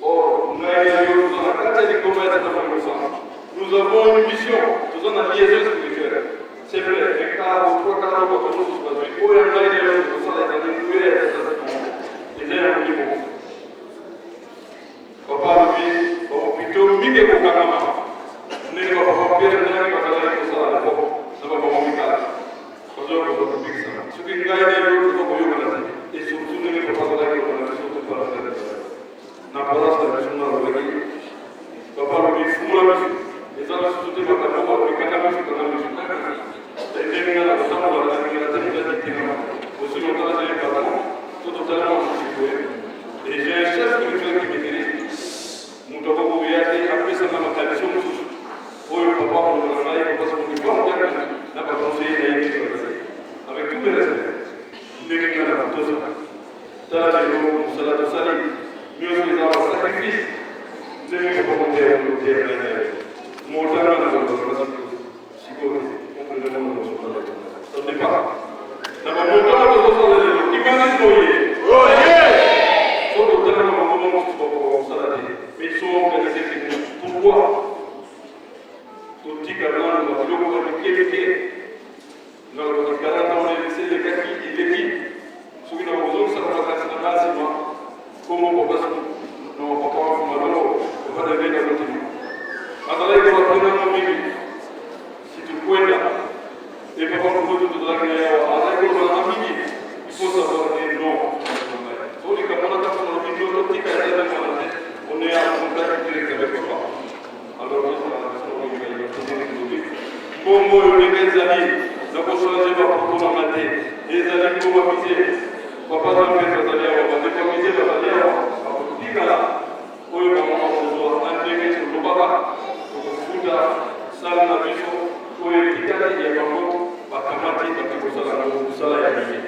or ngai na yo toza na kati ya lingomba ya tata Molimo Santu. Nous avons une mission, toza na liaison spirituelle. C'est vrai, un quart ou trois quarts bato mosusu bazwi oyo ya ngai na yo tokosala ezali nguya ya tata Simon, eza ya molimo. Papa alobi bahopito mingi ekokangama ndenge bapapa Pierre ndenge bazalaki kosala na l'époque na bamama Mikala bazoya kozwa kobikisama soki ngai na yo toza koyokana te et surtout ndenge papa azalaki koloba na biso topala na paroisse na biso nga alobaki papa alobi fungola miso eza lisusu te makambo balobi kanga miso kanga miso ndenge nga na kotambola na ndenge na te mpenza ditengama aussi longtemps nazali patron to totali mwa mosusu boye et j'ai un chef spirituel qui me dirige moto akoki koya te apesa nga makanisi mosusu oyo papa kolongola ngai papa soki bango na baconseiller na ye ndenge bazali avec tous mes respects ndenge nga na kotosa. Tala lelo mosala tosali nionso eza ba sacrifice ndenge papa moteya yango oteya ngai na yo motanga na koloba na sikoyo te comprenez moi na kosala ça ne pas na ba motanga tozosala lelo kimbangisme oye oye soki otala na mangomba mosusu bakoka kosala te mais ils sont organisés que nous pourquoi totika nanu ba biloko ya mike mike Nalobaki tala ntango na elise elekaki eleki soki na kozongisaka makanisi na ngai nsima kombo papa no papa malongo papa David Akotimi azalaki korapele nango mingi situkwenda e papa Mputu tozalaki na yawa azalaki koloba nanga mingi il faut savoir dire non. Soki likambo wana ntango nalobi no totika eza ndenge wana te, on est en contact direct avec papa. Alors tozala na biso kolinga identité ndenge tolobi. Mbongo oyo ndenge ezali nakochange bapropo na nga te, ezali mbongo ya mize. Papa Nzambe azali awa, bandeko ya mize bazali awa, bakotikala oyo bango bakozwa na ndenge tolobaka, tokofuta sale na biso oyo etikali ya bango bakamati bake kosala yango mosala ya miye.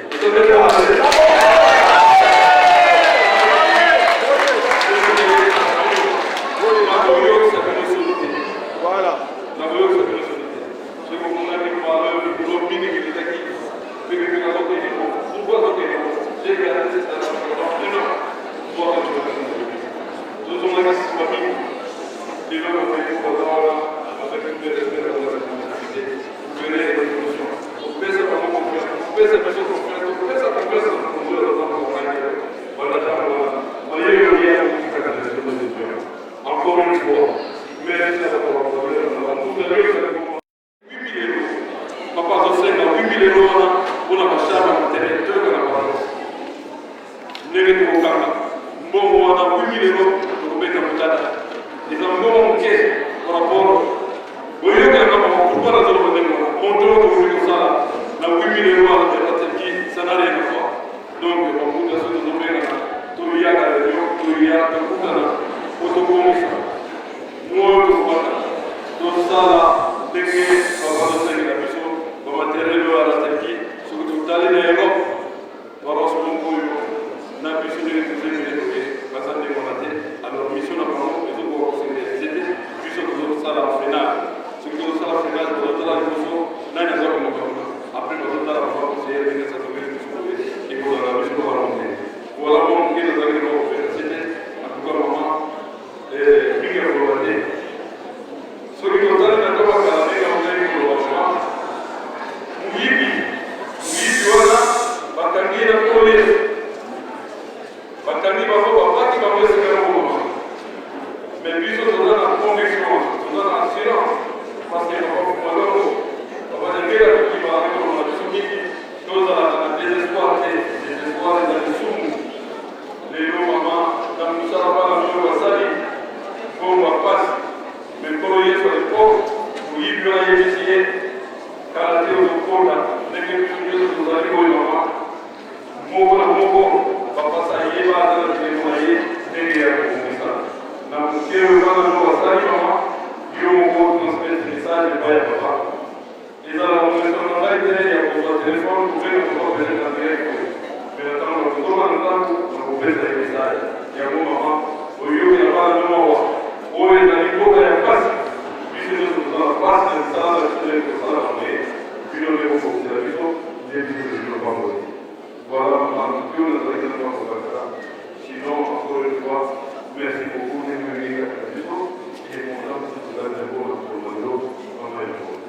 Nakoyokisa bino soni te. Nakoyokisa bino soni te. Soki omonaki valeur likolo mingi elekaki ndenge mpe nazokende ko pourquoi azokende ko j'ai gardé cette argent pendant un an pour que tozongaki nsima mingi lelo bandeko baza wana avec tous les respects na responsabilité vous verrez l'évolution kopesa bango confiance kopesa biso confiance kopesa confiance na mokonzi oyo aza na banda ntango wana mayele ya kotikaka na biso de Dieu. Encore une fois, merci na bato bakolera na bakuta nyonso ya Congo. 8000 euros. Papa azosenga 8000 euros wana mpona bacharge ya matériel toyoka na paroisse ndenge tokokanga mbongo wana 8000 euros tokobeta motata eza mbongo moke par rapport boyokelaka bango pourquoi nazoloba ndenge wana moto oyo tokoki kosala na 8000 euros wana erateki ça n'a rien à voir. Donc bakuta soki tozobengana toyaka lelo toya tokutana po tobongisa moyo tokobanda tosala ndenge bazosengela biso bamateriel oyo alataki soki totali na Europe paroisse moko oyo na biso ndenge tozemele boye baza ndenge wana te. Alors mission na bango ezokoka kose réalise te. Biso tozosala freinage, soki tozosala freinage bazotala liboso nani aza komata kuna, après bazotala papa conseiller ndenge asazongeli biso boye ekozala na biso lokola monene. Voilà mwa moke nazalaki na kofela te. En tout cas mama mingi ya koloba te. Soki tozali na ntango ya kala ndenge azalaki koloba mama moyibi moyibi wana bakangi ye na kole bakangi bango babaki bango esika ya koboma. Mais biso toza na conviction wana, toza na assurance parce que papa Malongo papa Dembele akokima akoloba na biso mingi tozalaka na désespoir te. Désespoir eza lisumu. Lelo mama na mosala Encore une fois, merci beaucoup ndenge oye kati na biso. Et mon âme, tozali yango na mokolo ya lelo, mama ya mokolo.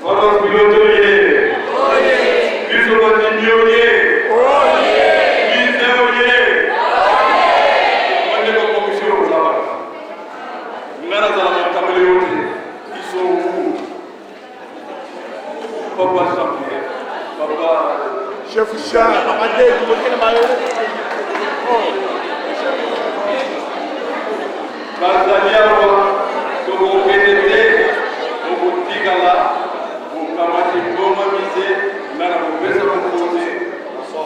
Bana pilote ye. Biso bandimi oye. Mise oye. Bandeko commission ozalaka. Nga nazalaka kamele yo te. Ils sont où? Papa Jean-Pierre. Papa. Chef Jean, Amadou, Bazali awa, tokokende te, tokotikala bokamati ngoma mise nga na kopesa mokonzi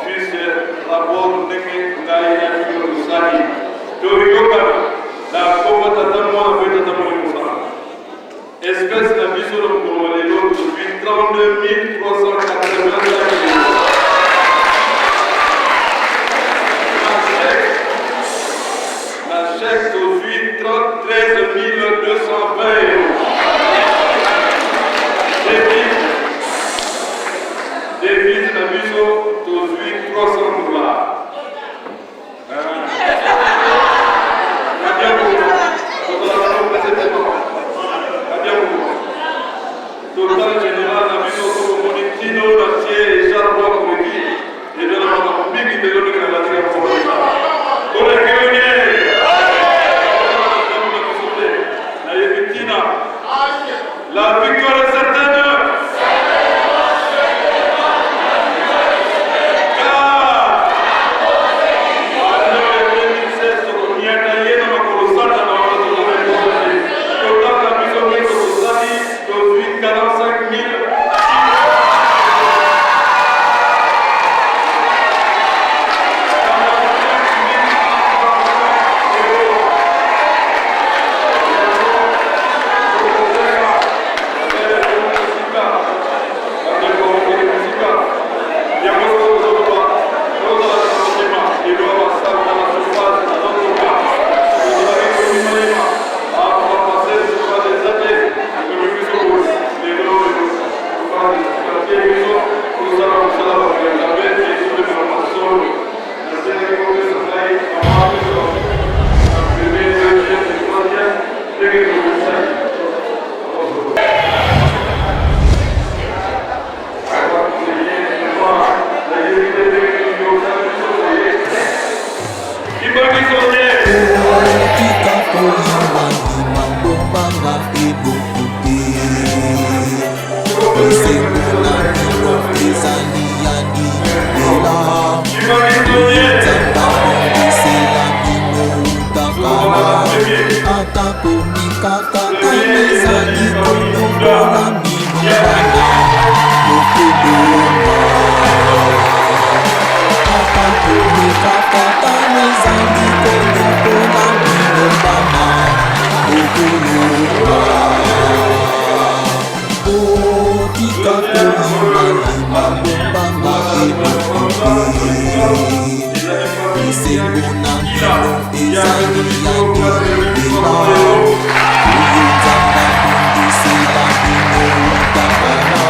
juste rapport ndenge ngai na bino tosali toyokana na kombo tata mwana mpe tata molimo santu. Espèce na biso na mokolo ya lelo tozwi 32 385 Na chèque tozwi 13 220 euros. Devise na biso tozwi 300 dollars. Total général na biso tokomoni ntino na tie echarpe koleki eza na makambo mingi mpenza ndenge na bati ya mokolo kolekeli nayebi ntina. La victoire est certaine. Car année 2016 tokoniata ye na makolo satana wana tozali total na biso nyonso tosali tozwi 45 000. Tika koyimayima bobanga eloko te esengo na bino ezali ya libela Nzambe abongisela bino uta kala atako mikakatano ezali konyokola bino bana bokolonga atako mikakatano ezali konyokola bino bana bokolonga botika koyimayima bobanga eloko te esengo na bino ezali ya libela oyo Nzambe abongisela bino uta kala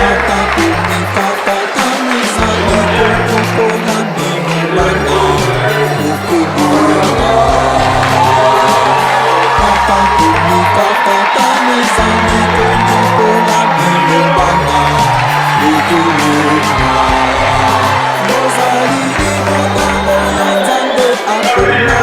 atako mikakatano ezali konyokola bino bana bokolonga atako mikakatano ezali konyokola bino bana bokolonga bozali libota oyo Nzambe apona.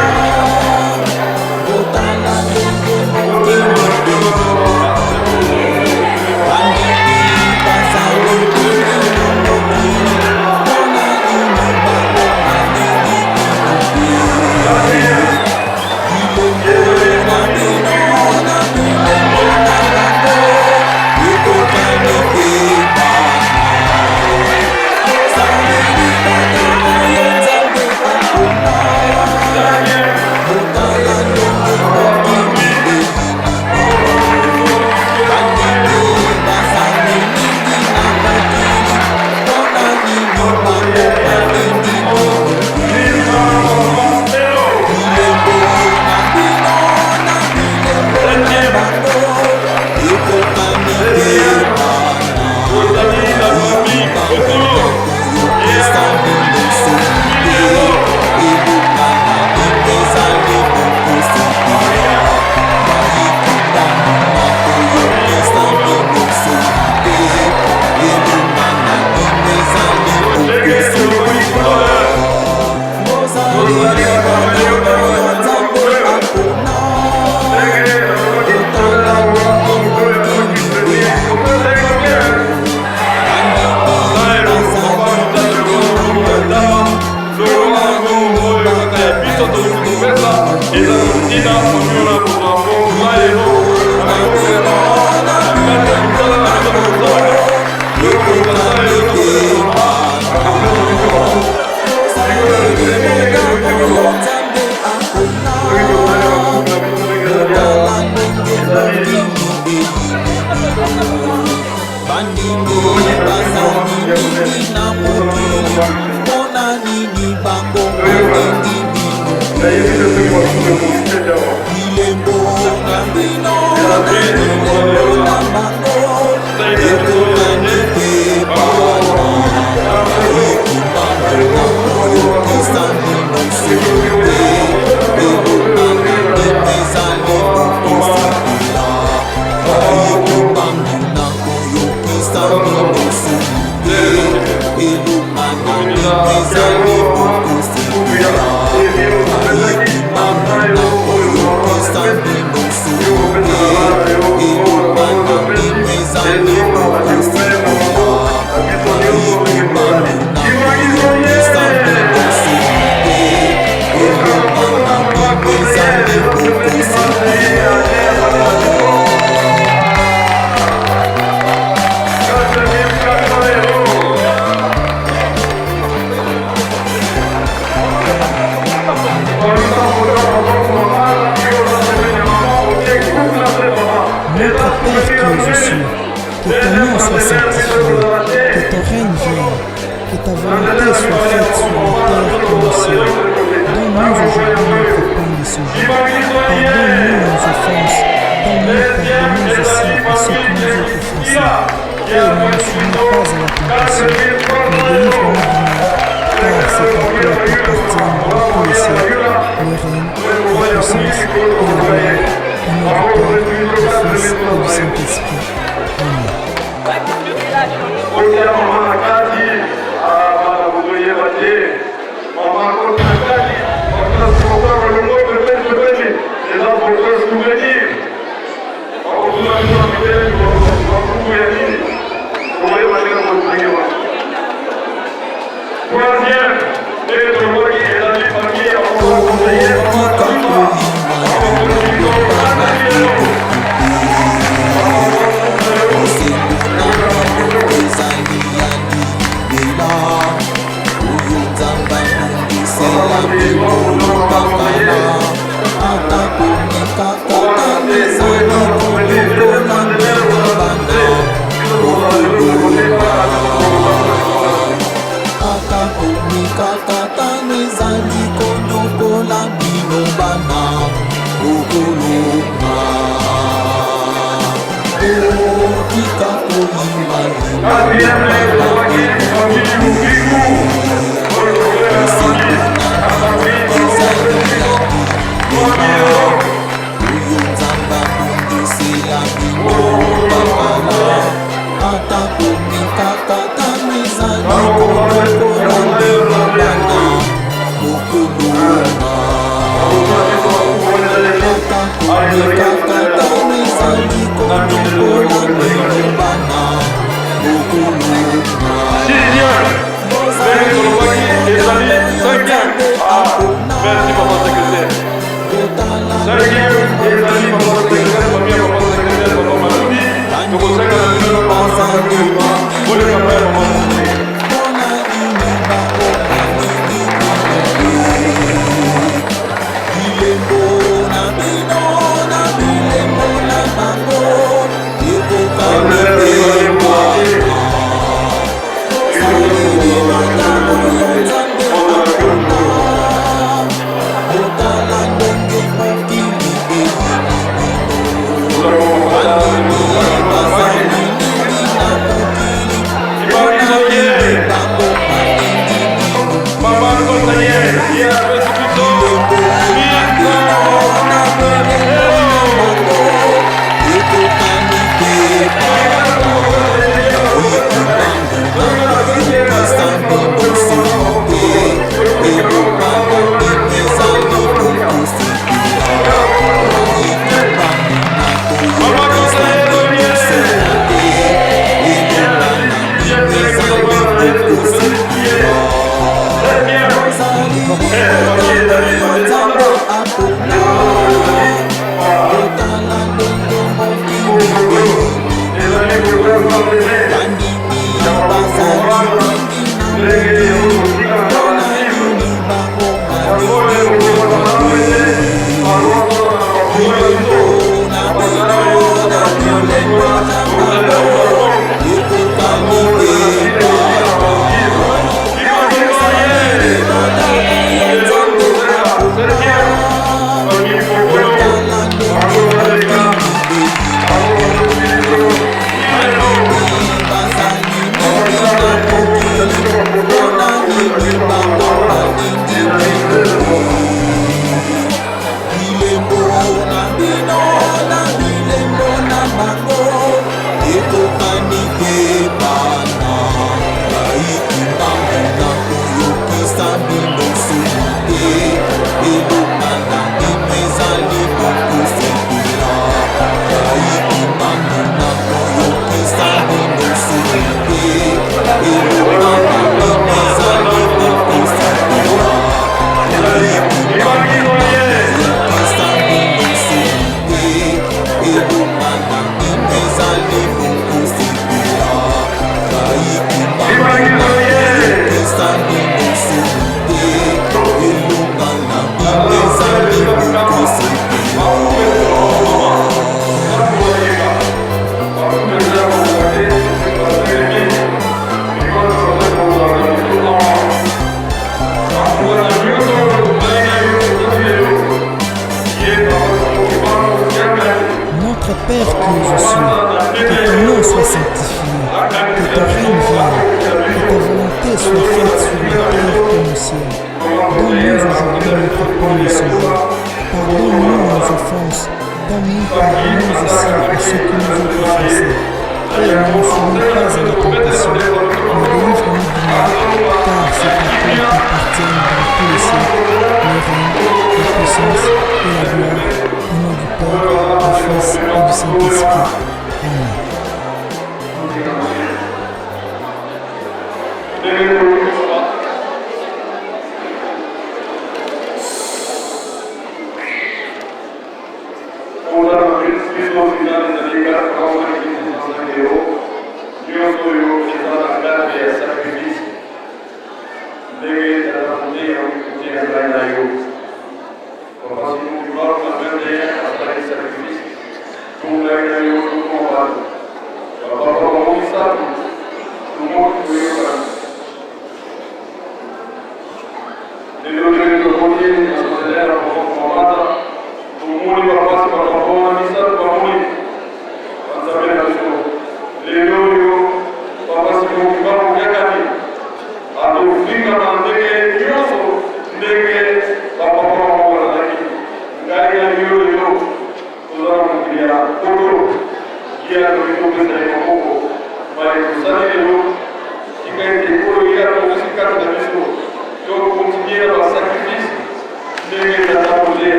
Bilembo na bino na bilembo na bango ekokani te bana. Ekimbango na koyokisa bino soni te. Elonga na bino ezali bokosepela. Ekimbango na koyokisa bino soni te. Elonga na bino ezali bokosepela. Ekimbango na koyokisa bino soni te. Elonga na bino ezali bokosepela. Ekimbango na koyokisa bino soni te. Elonga na bino ezali bokosepela. Notre Père qui es aux cieux, que ton nom soit sanctifié, que ton règne vienne, que ta volonté soit faite sur la terre comme au ciel. Donne-nous aujourd'hui notre pain de ce jour. Pardonne-nous nos offenses, comme nous pardonnons aussi à ceux qui nous ont offensés. Et ne nous soumets pas à la tentation, mais délivre-nous du mal, car c'est à toi qu'appartiennent dans tous les siècles le règne, la puissance et la gloire, au nom du Père, du Fils et du Saint-Esprit. Amen. Mikakatano ezali konyokola bino bana okolonga. Otika koyimayima. Oyo Nzambe abongisela bino bakala, atako mikakatano ezali konyokola bino bana okolonga. Atako mikakatano ezali konyokola bino bana okolonga. Merci papa secrétaire. Cinquième, ezali papa secrétaire, famille ya papa secrétaire, papa Maludi. Tokosenga na bino papa secrétaire, boleka pa ya papa secrétaire. Bilembo na bino na bilembo na bango ekokani te bana. Ozali makambo oyo Nzambe akona. Botala ndenge mokili eyini bino. Bandimi bazali mingi na mokili. Mpona nini bango balingi bino te? Bilembo na bino na bilembo na bango ekokani te bana bayiki mbangu na koyokisa bino soni te elonga na bino ezali bokosepela bayiki mbangu na koyokisa bino soni te elonga na bino ezali bokosepela bayiki mbangu na koyokisa bino soni te elonga na bino ezali bokosepela bayiki mbangu na koyokisa bino soni te elonga na bino ezali bokosepela. Notre Père qui es aux cieux, que ton nom soit sanctifié, que ton règne vienne, que ta volonté soit faite sur la terre comme au ciel. Donne-nous aujourd'hui notre pain de ce jour. Pardonne-nous nos offenses, comme nous pardonnons aussi à ceux qui nous ont offensés. Et ne nous soumets pas à la tentation, mais délivre-nous du mal, car c'est à toi qu'appartiennent dans tous les siècles le règne, la puissance et la gloire, au nom du Père, du Fils et du Saint-Esprit.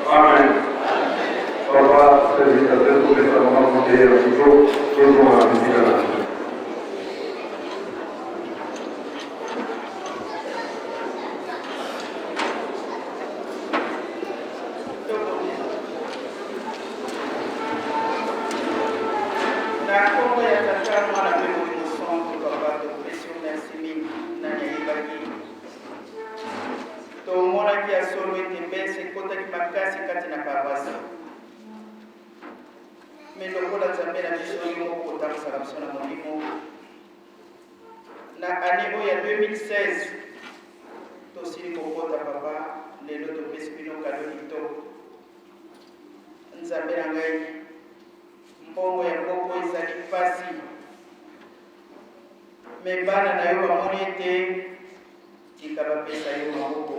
Amen. Na nkombo ya Tata, Mwana mpe Molimo Santu, Papa, topesi yo merci mingi. Nani ayebaki? Tomonaki ya solo ete mbese ekotaki makasi kati na paroisse. Me lokola Nzambe na biso yo moko otambusaka biso na Molimo, na annee oyo ya 2016 tosili kokota, Papa, lelo topesi bino kado kitoko. Nzambe na ngai, mbongo ya mboko ezali pasi, me bana na yo bamoni ete tika bapesa yo maboko.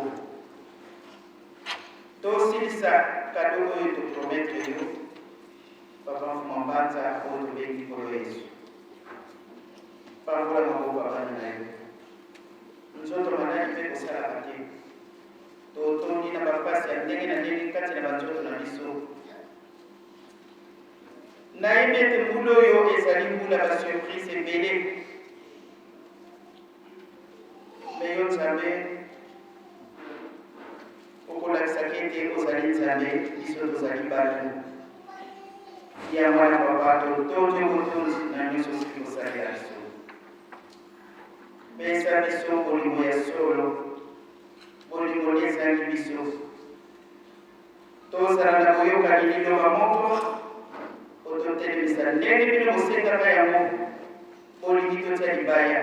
Tosilisa kado oyo topromettre yo, Papa Mfuma Mbanza, oyo tobengi Nkolo Yesu. Pambola maboko ya bana na yo. Nzoto maladi mpe kosalaka te. Totondi na bapasi ya ndenge na ndenge kati na banzoto na biso. Nayebi ete mbula oyo ezali mbula ba surprise ebele. Me yo Nzambe okolakisaki ete ozali Nzambe, biso tozali bato. Yango wana Papa, totondi yo botondi na nyonso osili kosalela biso. Pesa biso bolingo ya solo, bolingo nde ezangi biso. Tozala na boyokani liloba moko po totelemisa ndenge bino bosengaka yango. Bolingi totia libaya,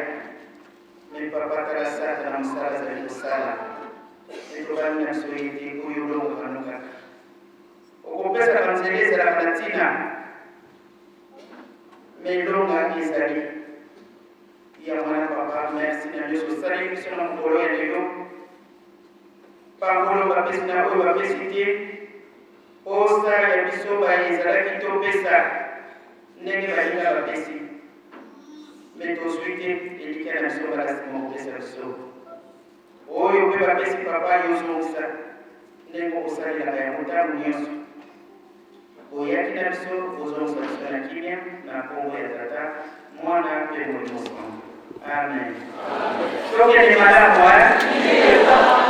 mais papa tala satana mosala azali kosala. Mais tobangi na biso ye te, oyo olongaka no kaka. Okopesaka nzela ezalaka na tina, mais elonga ezali. Ya mwana papa merci na nioso osaleli biso na mokolo ya lelo pambolo bapesi na oyo bapesi te posa ya biso baye ezalaki topesa ndenge baninga bapesi me tozwi te elikya na biso mbala nsima kopesa biso oyo mpe bapesi papa yo ozongisa ndenge osalelaka yango ntango nyonso Boyaki na biso bozongisa biso na kimia na nkombo ya Tata, Mwana mpe Molimo Santu. Amen. Tokende malamu eh?